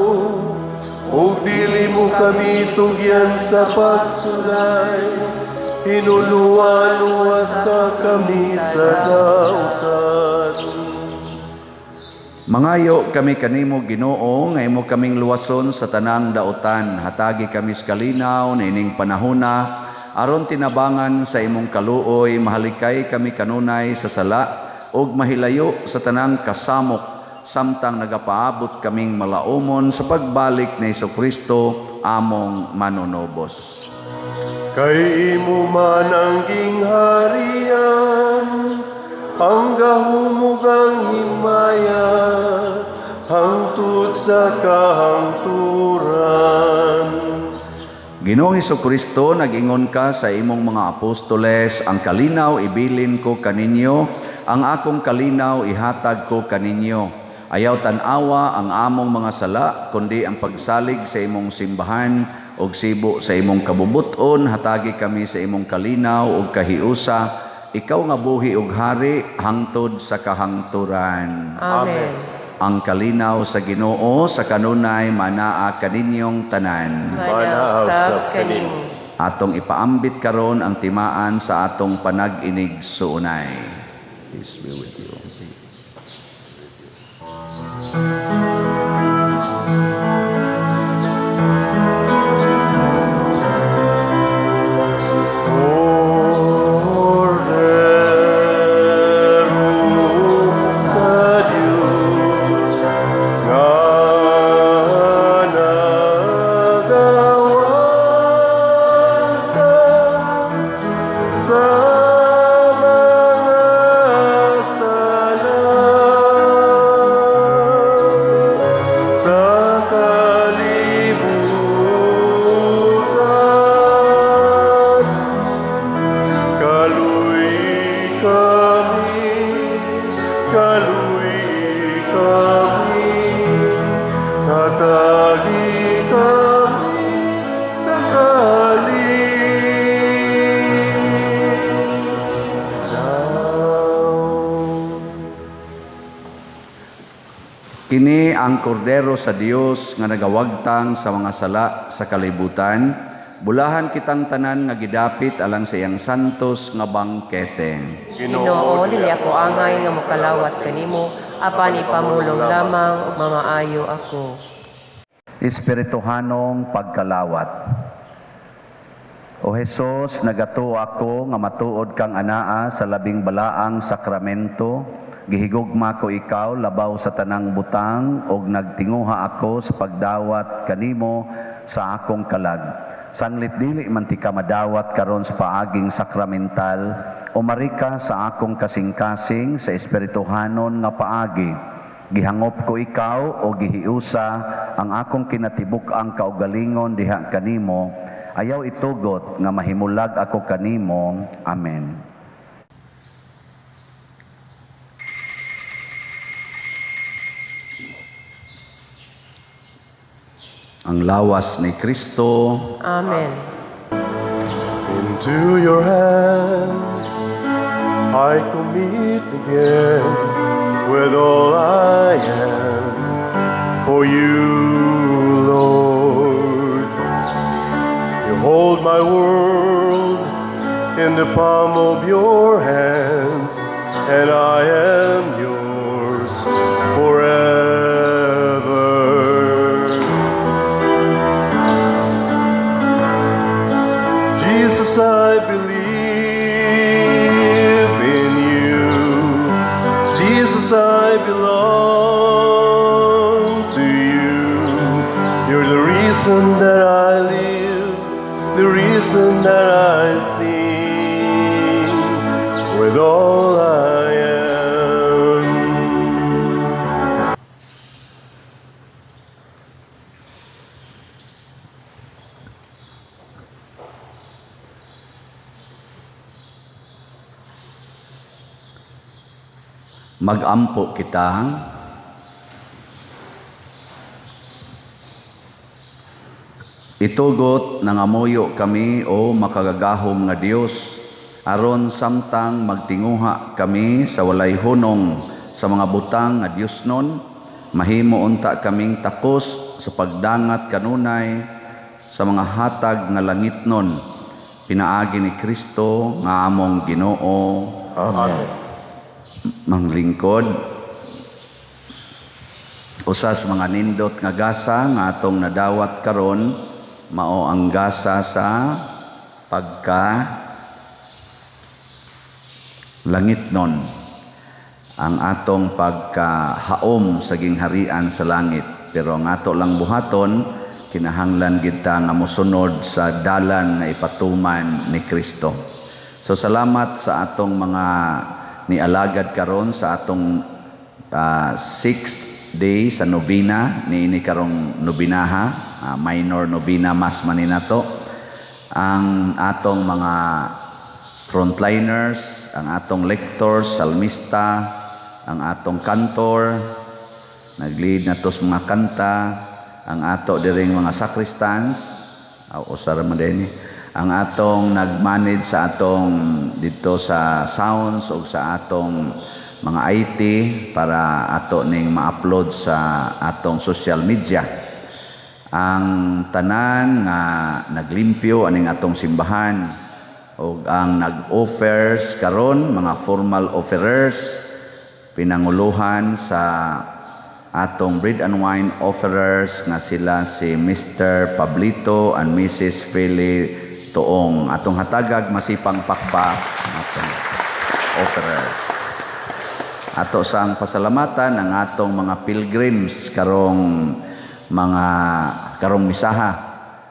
ug dili mo kami tugyan sa pagsulay, hinuluan-luwasa kami sa dautan. Mangayo kami kanimo, Ginoo, nga imo kaming luwason sa tanang dautan. Hatagi kami sa kalinaw niining panahona, aron tinabangan sa imong kaluoy, mahalikay kami kanunay sa sala ug mahilayo sa tanang kasamok, samtang nagapaabot kaming malaumon sa pagbalik ni Hesukristo among manunubos. Kay imo man ang gingharian, ang gahom ug ang himaya, hangtod sa kahangturan. Ginoong Hesukristo, nag-ingon ka sa imong mga apostoles, ang kalinaw ibilin ko kaninyo, ang akong kalinaw ihatag ko kaninyo. Ayaw tan-awa ang among mga sala, kundi ang pagsalig sa imong simbahan ug sibo sa imong kabubut-on, hatagi kami sa imong kalinaw ug kahiusa. Ikaw nga buhi ug hari hangtod sa kahangturan. Amen. Ang kalinaw sa Ginoo sa kanunay manaa kaninyong tanan. Manaa usab kanimo. Atong ipaambit karon ang timaan sa atong panag-inig suunay. Peace be with you. Kini ang kordero sa Dios nga nagawagtang sa mga sala sa kalibutan. Bulahan kitang tanan nga gidapit alang sa iyang santos nga bangkete. Ginoo, dili ako angay nga mokalawat kanimo, apan ipamulong lamang ug mamaayo ako. Espirituhanong pagkalawat. O Hesus, nagatuo ako nga matuod kang anaa sa labing balaang sakramento. Gihigugma ko ikaw labaw sa tanang butang og nagtinguha ako sa pagdawat kanimo sa akong kalag. Sanglit dili man ti ka madawat karon sa paaging sakramental, umari ka sa akong kasing-kasing sa espirituhanon nga paagi. Gihangop ko ikaw o gihiusa ang akong kinatibuk-ang kaugalingon diha kanimo. Ayaw itugot nga mahimulag ako kanimo. Amen. Ang lawas ni Kristo. Amen. Into your hands I commit again, with all I am, for you, Lord. You hold my world in the palm of your hands, and I am yours forever. Jesus, I believe in you. Jesus, I belong to you. You're the reason that I live, the reason that I sing with all I am. Magampo kita. Itugot nangamuyo kami o makagagahom nga Dios, aron samtang magtinguha kami sa walay hunong sa mga butang nga Dios nun, mahimo unta kaming takos sa pagdangat kanunay sa mga hatag nga langit nun, pinaagi ni Kristo nga among Ginoo. Amen. Manglingkod, usas mga nindot nga gasa nga atong nadawat karon mao ang gasa sa pagka langit nun, ang atong pagkahaom sa gingharian sa langit. Pero ang ato lang buhaton, kinahanglan kita nga mosunod sa dalan nga ipatuman ni Kristo. So salamat sa atong mga nialagad karon sa atong 6th day sa novena niini karong nobinaha, minor novena mas maninato. Ang atong mga frontliners, ang atong lectors, salmista, ang atong kantor, nag-lead na to sa mga kanta, ang ato diring mga sacristans, usara man din, ang atong nag-manage sa atong dito sa sounds o sa atong mga IT para ato ning ma-upload sa atong social media. Ang tanan nga naglimpyo aning atong simbahan og ang nag-offers karon, mga formal offerers, pinanguluhan sa atong bread and wine offerers nga sila si Mr. Pablito and Mrs. Feli Tuong. Atong hatagag masipang pakpak atong offerers. Ato sang pasalamatan ang atong mga pilgrims karong mga karong misaha.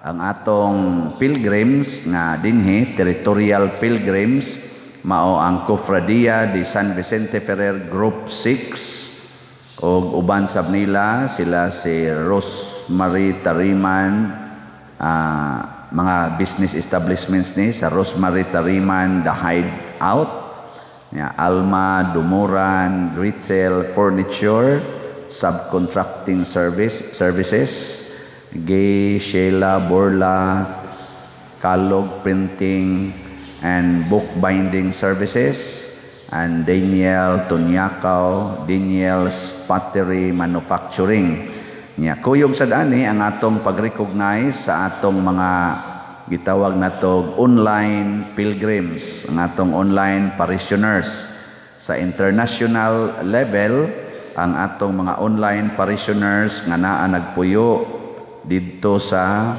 Ang atong pilgrims nga dinhi, territorial pilgrims, mao ang Cofradia de San Vicente Ferrer Group 6 og uban sab nila sila si Rosemary Tariman, mga business establishments ni sa Rosemary Tariman The Hideout, ya, Alma Dumuran Retail Furniture Subcontracting Services, Gay Sheila Borla Kalog Printing and Bookbinding Services, and Daniel Tunyakaw, Daniel's Pottery Manufacturing. Nya, kuyog sad ani ang atong pag-recognize sa atong mga gitawag natog online pilgrims, ang atong online parishioners. Sa international level, ang atong mga online parishioners nga naa nagpuyo didto sa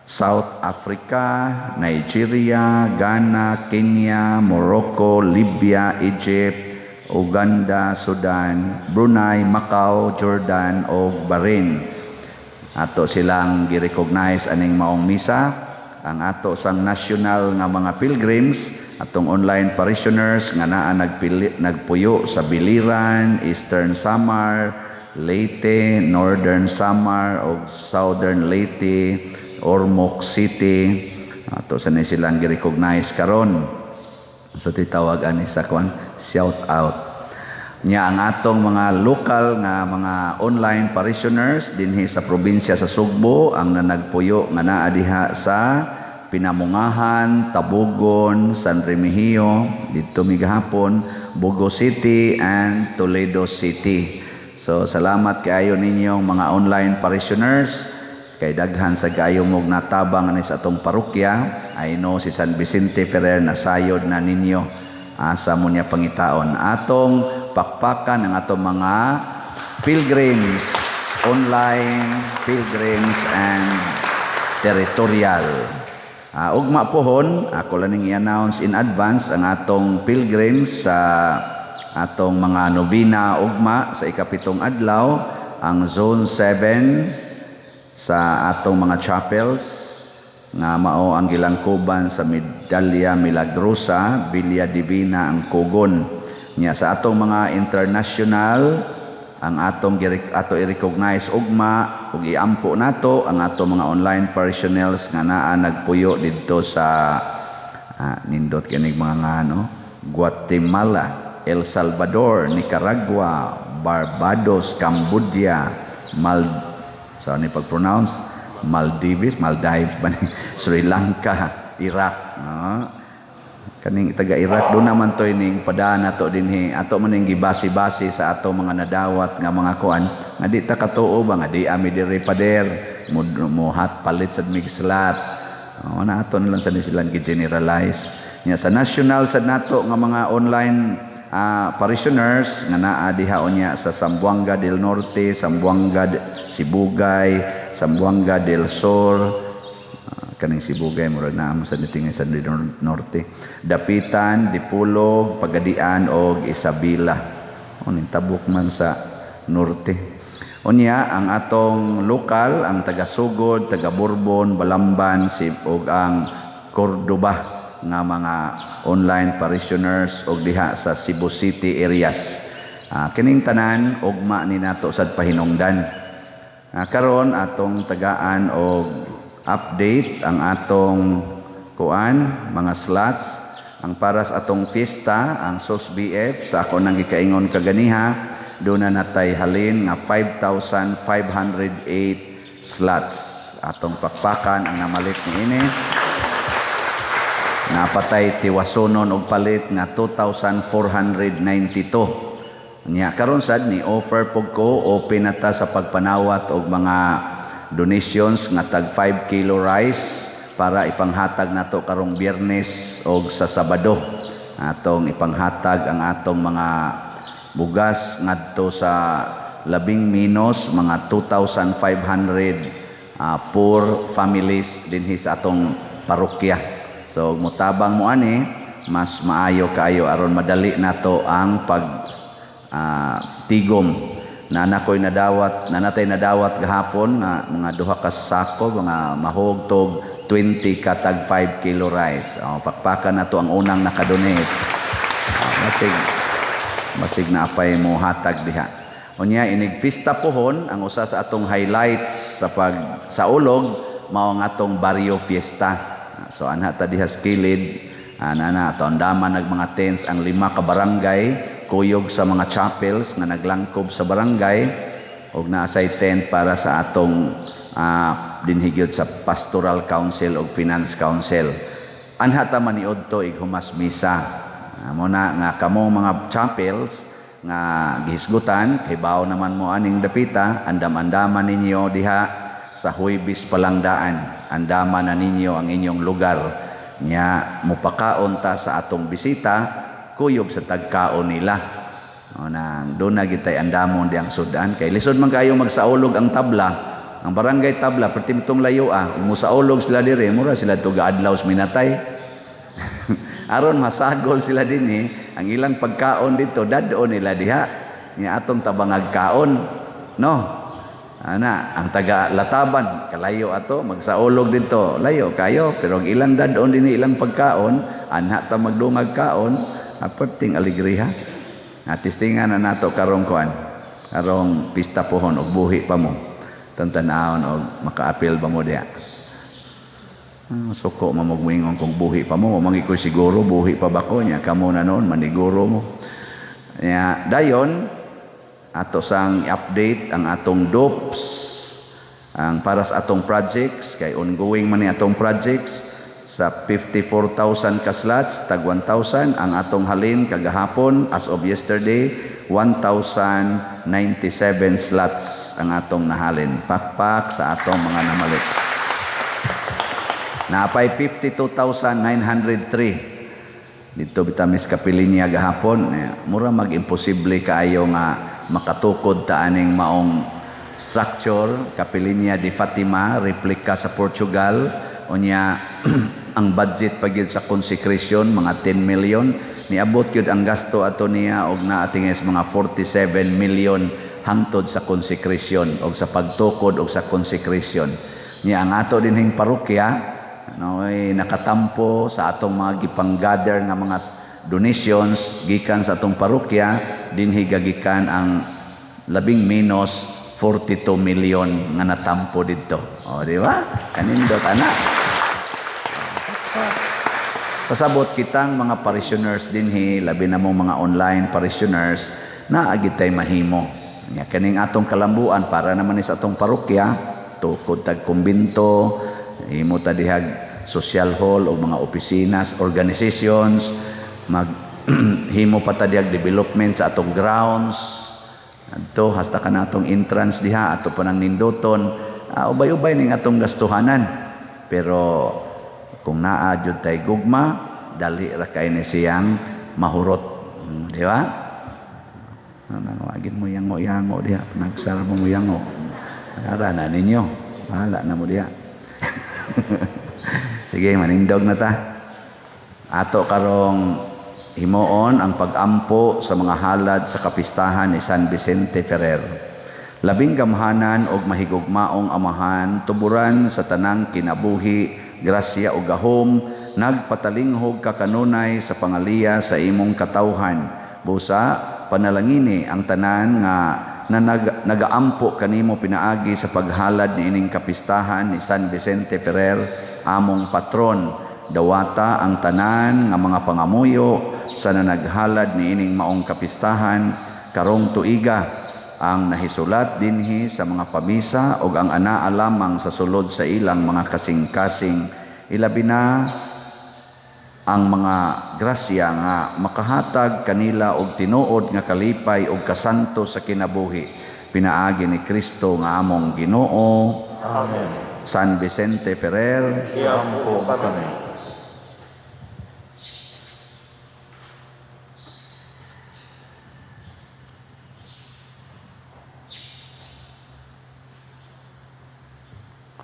South Africa, Nigeria, Ghana, Kenya, Morocco, Libya, Egypt, Uganda, Sudan, Brunei, Macau, Jordan ug Bahrain. Ato silang gi-recognize aning maong misa. Ang ato sang national nga mga pilgrims, atong online parishioners nga naa nagpuyo sa Biliran, Eastern Samar, Leyte, Northern Samar ug Southern Leyte, Ormoc City. Ato sa ni silang gi-recognize karon. So titawag ani sa kwan, shout out. Nya ang atong mga lokal nga mga online parishioners dinhi sa probinsya sa Sugbo, ang nanagpuyo nga naa diha sa Pinamungahan, Tabugon, San Remigio, didto mi gahapon, Bogo City and Toledo City. So salamat kaayo ninyong mga online parishioners kay daghan sa kaayo mog natabang ani sa atong parokya. I know si San Vicente Ferrer nasayod na ninyo, asa mo niya pangitaon. Atong pakpakan ang atong mga pilgrims, online pilgrims and territorial. Ugma pohon, ako lang ning i-announce in advance ang atong pilgrims sa atong mga novena ugma sa 7 adlaw, ang Zone 7 sa atong mga chapels nga mao ang gilangkuban sa Medalya Milagrosa, Villa Divina, ang Kugon. Nya sa atong mga international, ang atong ato i-recognize ugma ug iampo nato ang atong mga online parishioners nga naa nagpuyo didto sa nindot kinig mga ngano, Guatemala, El Salvador, Nicaragua, Barbados, Cambodia, Mal sa ni pag-pronounce, Maldives, Maldives ba ni? Sri Lanka, Iraq, no? Kaning taga Iraq do naman toy ning padaan nato dinhi, ato man ning gibasi-basi sa ato mga nadawat nga mga kuan nga di ta katuo ba nga di ami diri, pader, mo muhat palit sad mig slot. Oh, na ato na lang sa ni silang gi-generalize. Nya sa national sad nato nga mga online parishioners nga naa diha unya sa Zamboanga del Norte, Zamboanga Sibugay, Zamboanga del Sur, kaning Sibugay murag naa mo sa nitingay sa del Norte, Dapitan, Dipolog, Pagadian og Isabela. O ning tabok man sa norte. Unya ang atong lokal, ang taga Sugod, taga Borbon, Balamban, Sib ug ang Cordoba nga mga online parishioners og diha sa Cebu City areas. Kining tanan ugma ni nato sad pahinungdan. Karon atong tagaan og update ang atong kuan mga slots, ang para sa atong fiesta, ang SOS BF sa ako nang gikaingon kaganiha, doon na natay halin nga 5,508 slots. Atong pakpakan ang namalit niini. Napatay tiwasonon og palit nga 2,492. Nya karon sad ni offer pug ko, open na ta sa pagpanawat og mga donations nga tag 5 kilo rice para ipanghatag nato karong Biyernes og sa Sabado. Atong ipanghatag ang atong mga bugas ngadto sa labing minos mga 2,500 poor families dinhi sa atong parokya. So mutabang mo ani, mas maayo kaayo aron madali nato ang pag tigom. Nana ko'y nadawat, nanatay nadawat gahapon nga mga duha ka sako, mga mahugtog 20 katag 5 kilo rice. Oh, pakpakan nato ang unang nakadonate. Oh, masig na apay mo hatag diha. Unya inig pista pohon, ang usa sa atong highlights sa pag saulog mao ang atong barrio fiesta. So anha ta diha sa kilid, ana na ato andaman nag mga tents ang 5 ka barangay kuyog sa mga chapels nga naglangkob sa barangay og naasay tent para sa atong dinhi gyud sa Pastoral Council og Finance Council. Anha ta maniudto ig humas misa. Mo na nga kamo mga chapels nga gihisgutan, kay naman mo aning dapita, andam-andaman ninyo diha sa Huwebes palangdaan. Andaman na ninyo ang inyong lugar nya mupakaon ta sa atong bisita kuyog sa tagkaon nila. O nang doon na gitay andamon diyang sudan kay lisod man kayo magsaulog ang tabla, ang barangay tabla perti mitong layo ah. Kung musaulog sila dire, mura sila tuga adlaw minatay. Aron masagol sila dinhi, ang ilang pagkaon dito dad-on nila diha nya atong tabangag kaon, no? Ana ang taga Lataban kalayo ato magsaulog dito, layo kayo, pero ang ilang dad-on dinhi ilang pagkaon anha ta magdungag kaon, aperting alegriha. Atistingan na nato karong kuan, karong pista pohon og buhi pa mo. Tantanawon og makaapil ba mo diha. Suko mamugmingon kung buhi pa mo, mangi ko siguro buhi pa ba ko nya kamo na noon maniguro mo. Nya dayon ato sang update ang atong dopes, ang para sa atong projects kay ongoing man ni atong projects sa 54,000 ka slots, tag 1,000 ang atong halin kagahapon as of yesterday. 1,097 slots ang atong nahalin. Pakpak sa atong mga namalit. Naapay 52,903 dito bitamis kapilinya gahapon. Mura mag-imposible kaayo nga makatukod ta aning maong structure, Kapilinya di Fatima, replika sa Portugal. Unya ang budget pa gyud sa consecration mga 10 million, niabot gyud ang gasto ato niya og naatinges mga 47 million hangtod sa consecration og sa pagtukod og sa consecration. Niya ang ato dinhing parokya, no, ay nakatampo sa atong mga gipang-gather nga mga donations gikan sa atong parokya, dinhi gagikan ang labing menos 42 million nga natampo didto. O, di ba? Kanindot ana. Pasabot kitang mga parishioners dinhi, labi na mong mga online parishioners, naa gitay mahimo. Nya kaning atong kalambuan para naman ni sa atong parokya, tukod tag kumbinto, himo ta dihag social hall o mga opisinas, organizations, mag himo pa ta dihag development sa atong grounds. Adto hasta ka na atong entrance diha, ato pa nang ninduton, ubay-ubay ning atong gastuhanan. Pero kung naa jud tay gugma, dali ra kay ni siyang mahurot. Di ba? Ano, agin mo yango-yango diha, nagsara mo yango. Ara na ninyo, bahala na mo diha. Sige, manindog na ta. Ato karong himuon ang pag-ampo sa mga halad sa kapistahan ni San Vicente Ferrer. Labing gamhanan og mahigugmaong amahan, tuburan sa tanang kinabuhi, grasya o gahom, nagpatalinghog ka kanunay sa pangaliya sa imong katawhan. Busa, panalangini ang tanan nga na nagaampo kanimo pinaagi sa paghalad niining kapistahan ni San Vicente Ferrer, among patron. Dawata ang tanan nga mga pangamuyo sa nanaghalad niining maong kapistahan karong tuiga, ang nahisulat dinhi sa mga pamisa og ang anaa lamang sa sulod sa ilang mga kasing-kasing, ilabi na ang mga grasya nga makahatag kanila og tinuod nga kalipay og kasanto sa kinabuhi pinaagi ni Kristo nga among Ginoo. Amen. San Vicente Ferrer, iampo kami.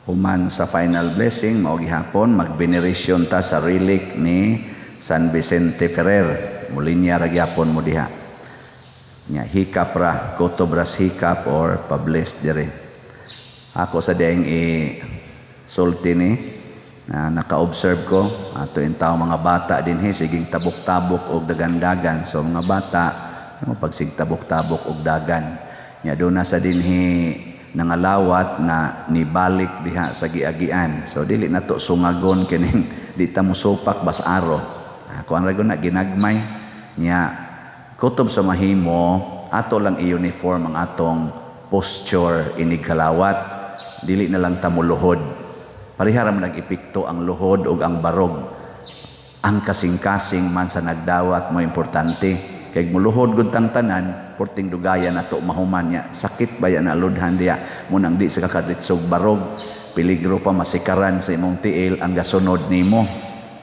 Human sa final blessing, mao gihapon magbenerisyon ta sa relic ni San Vicente Ferrer. Mulinya ra gyapon mo diha. Nya hikap ra, kotobras hikap or pabless dire. Ako sa dieng i sulti ni na naka-observe ko ato in tawo mga bata dinhi siging tabok-tabok og dagan-dagan. So mga bata mo pagsig tabok-tabok og dagan. Nya do na sa dinhi nangalawat na nibalik diha sa giagian. So dili na to sungagon kining di ta mosupak basaro. Kuan ra na ginagmay nya kutob sa mahimo ato lang i-uniform ang atong posture inig kalawat. Dili na lang ta moluhod. Pareha ra man nag-epekto ang luhod ug ang barog. Ang kasing-kasing man sa nagdawat mo importante. Kay muluhod gud tang tanan, porting dugaya na to mahuman niya. Sakit ba yan na aludhan diya? Munang di sa kakadritsog barog, peligro pa masikaran sa imong tiil ang gasunod nimo.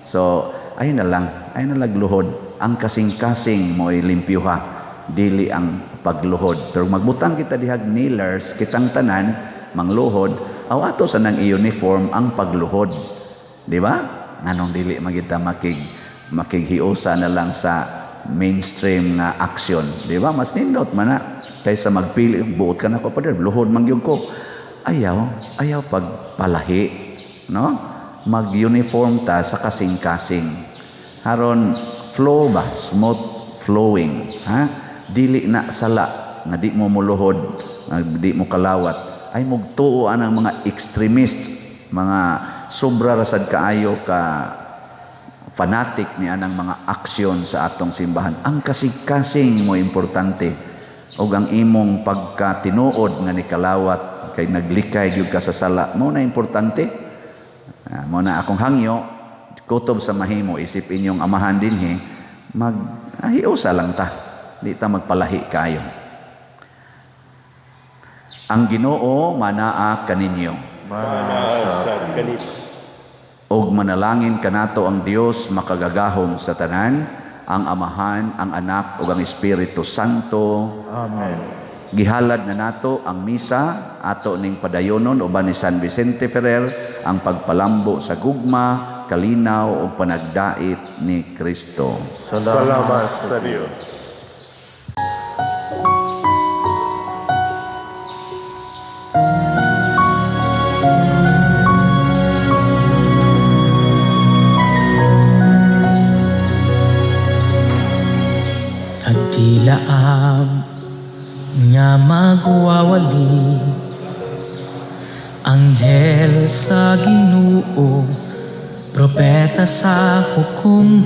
So, ay na lang, ay na lagluhod. Ang kasing-kasing mo'y limpyuha, dili ang pagluhod. Pero magbutang kita dihag kneelers, kitang tanan, mangluhod, aw ato sa nang i-uniform ang pagluhod. Di ba? Nganong dili magita makighiusa na lang sa mainstream nga action, di ba? Mas nindot man na kaysa magpili, buot ka na ko pa luhod man gyud ko. Ayaw pagpalahi, no? Mag-uniform ta sa kasing-kasing. Haron flow ba, smooth flowing, ha? Dili na sala nga di mo muluhod, nga di mo kalawat. Ay mugtuo ang mga extremist, mga sobra rasad kaayo ka fanatic ni anang mga aksyon sa atong simbahan. Ang kasing-kasing mo importante og ang imong pagkatinuod nga nikalawat kay naglikay gyud ka sa sala mo na importante. Mo na akong hangyo kutob sa mahimo isip inyong amahan dinhi mag hiusa lang ta. Di ta magpalahi kayo. Ang Ginoo manaa kaninyo. Manaa sa kanimo. Og manalangin kanato ang Dios makagagahom sa tanan, ang Amahan, ang Anak ug ang Espiritu Santo. Amen. Gihalad na nato ang misa ato ning padayonon uban ni San Vicente Ferrer ang pagpalambo sa gugma, kalinaw ug panagdait ni Kristo. Salamat sa Dios. Nagdilaab nga magwawali, anghel sa Ginoo, propeta sa hukom,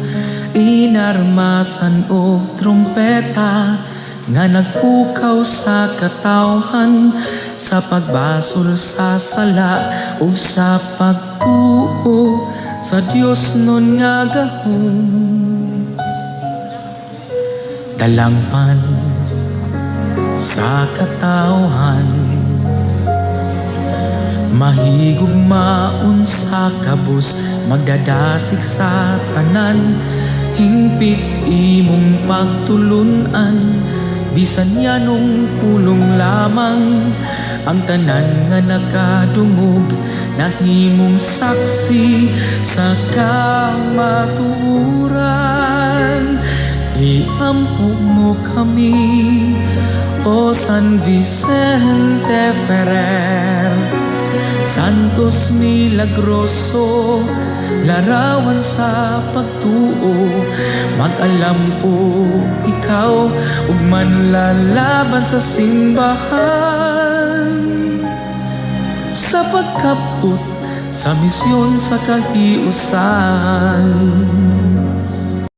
inarmasan og trumpeta nga nagpukaw sa katawhan sa pagbasol sa sala ug sa pagtuo sa Dios nun nga gahom. Dalangpan sa katawhan, mahigugmaon sa kabus, magdadasig sa tanan, hingpit imong pagtulunan, bisan yanong pulong lamang, ang tanan nga nakadungog, nahimong saksi sa kamatuoran. Iampo mo kami, O San Vicente Ferrer, Santos Milagroso, larawan sa pagtuo, mag-alampo ikaw ug manlalaban sa simbahan, sa pagkapot sa misyon sa kahiusan.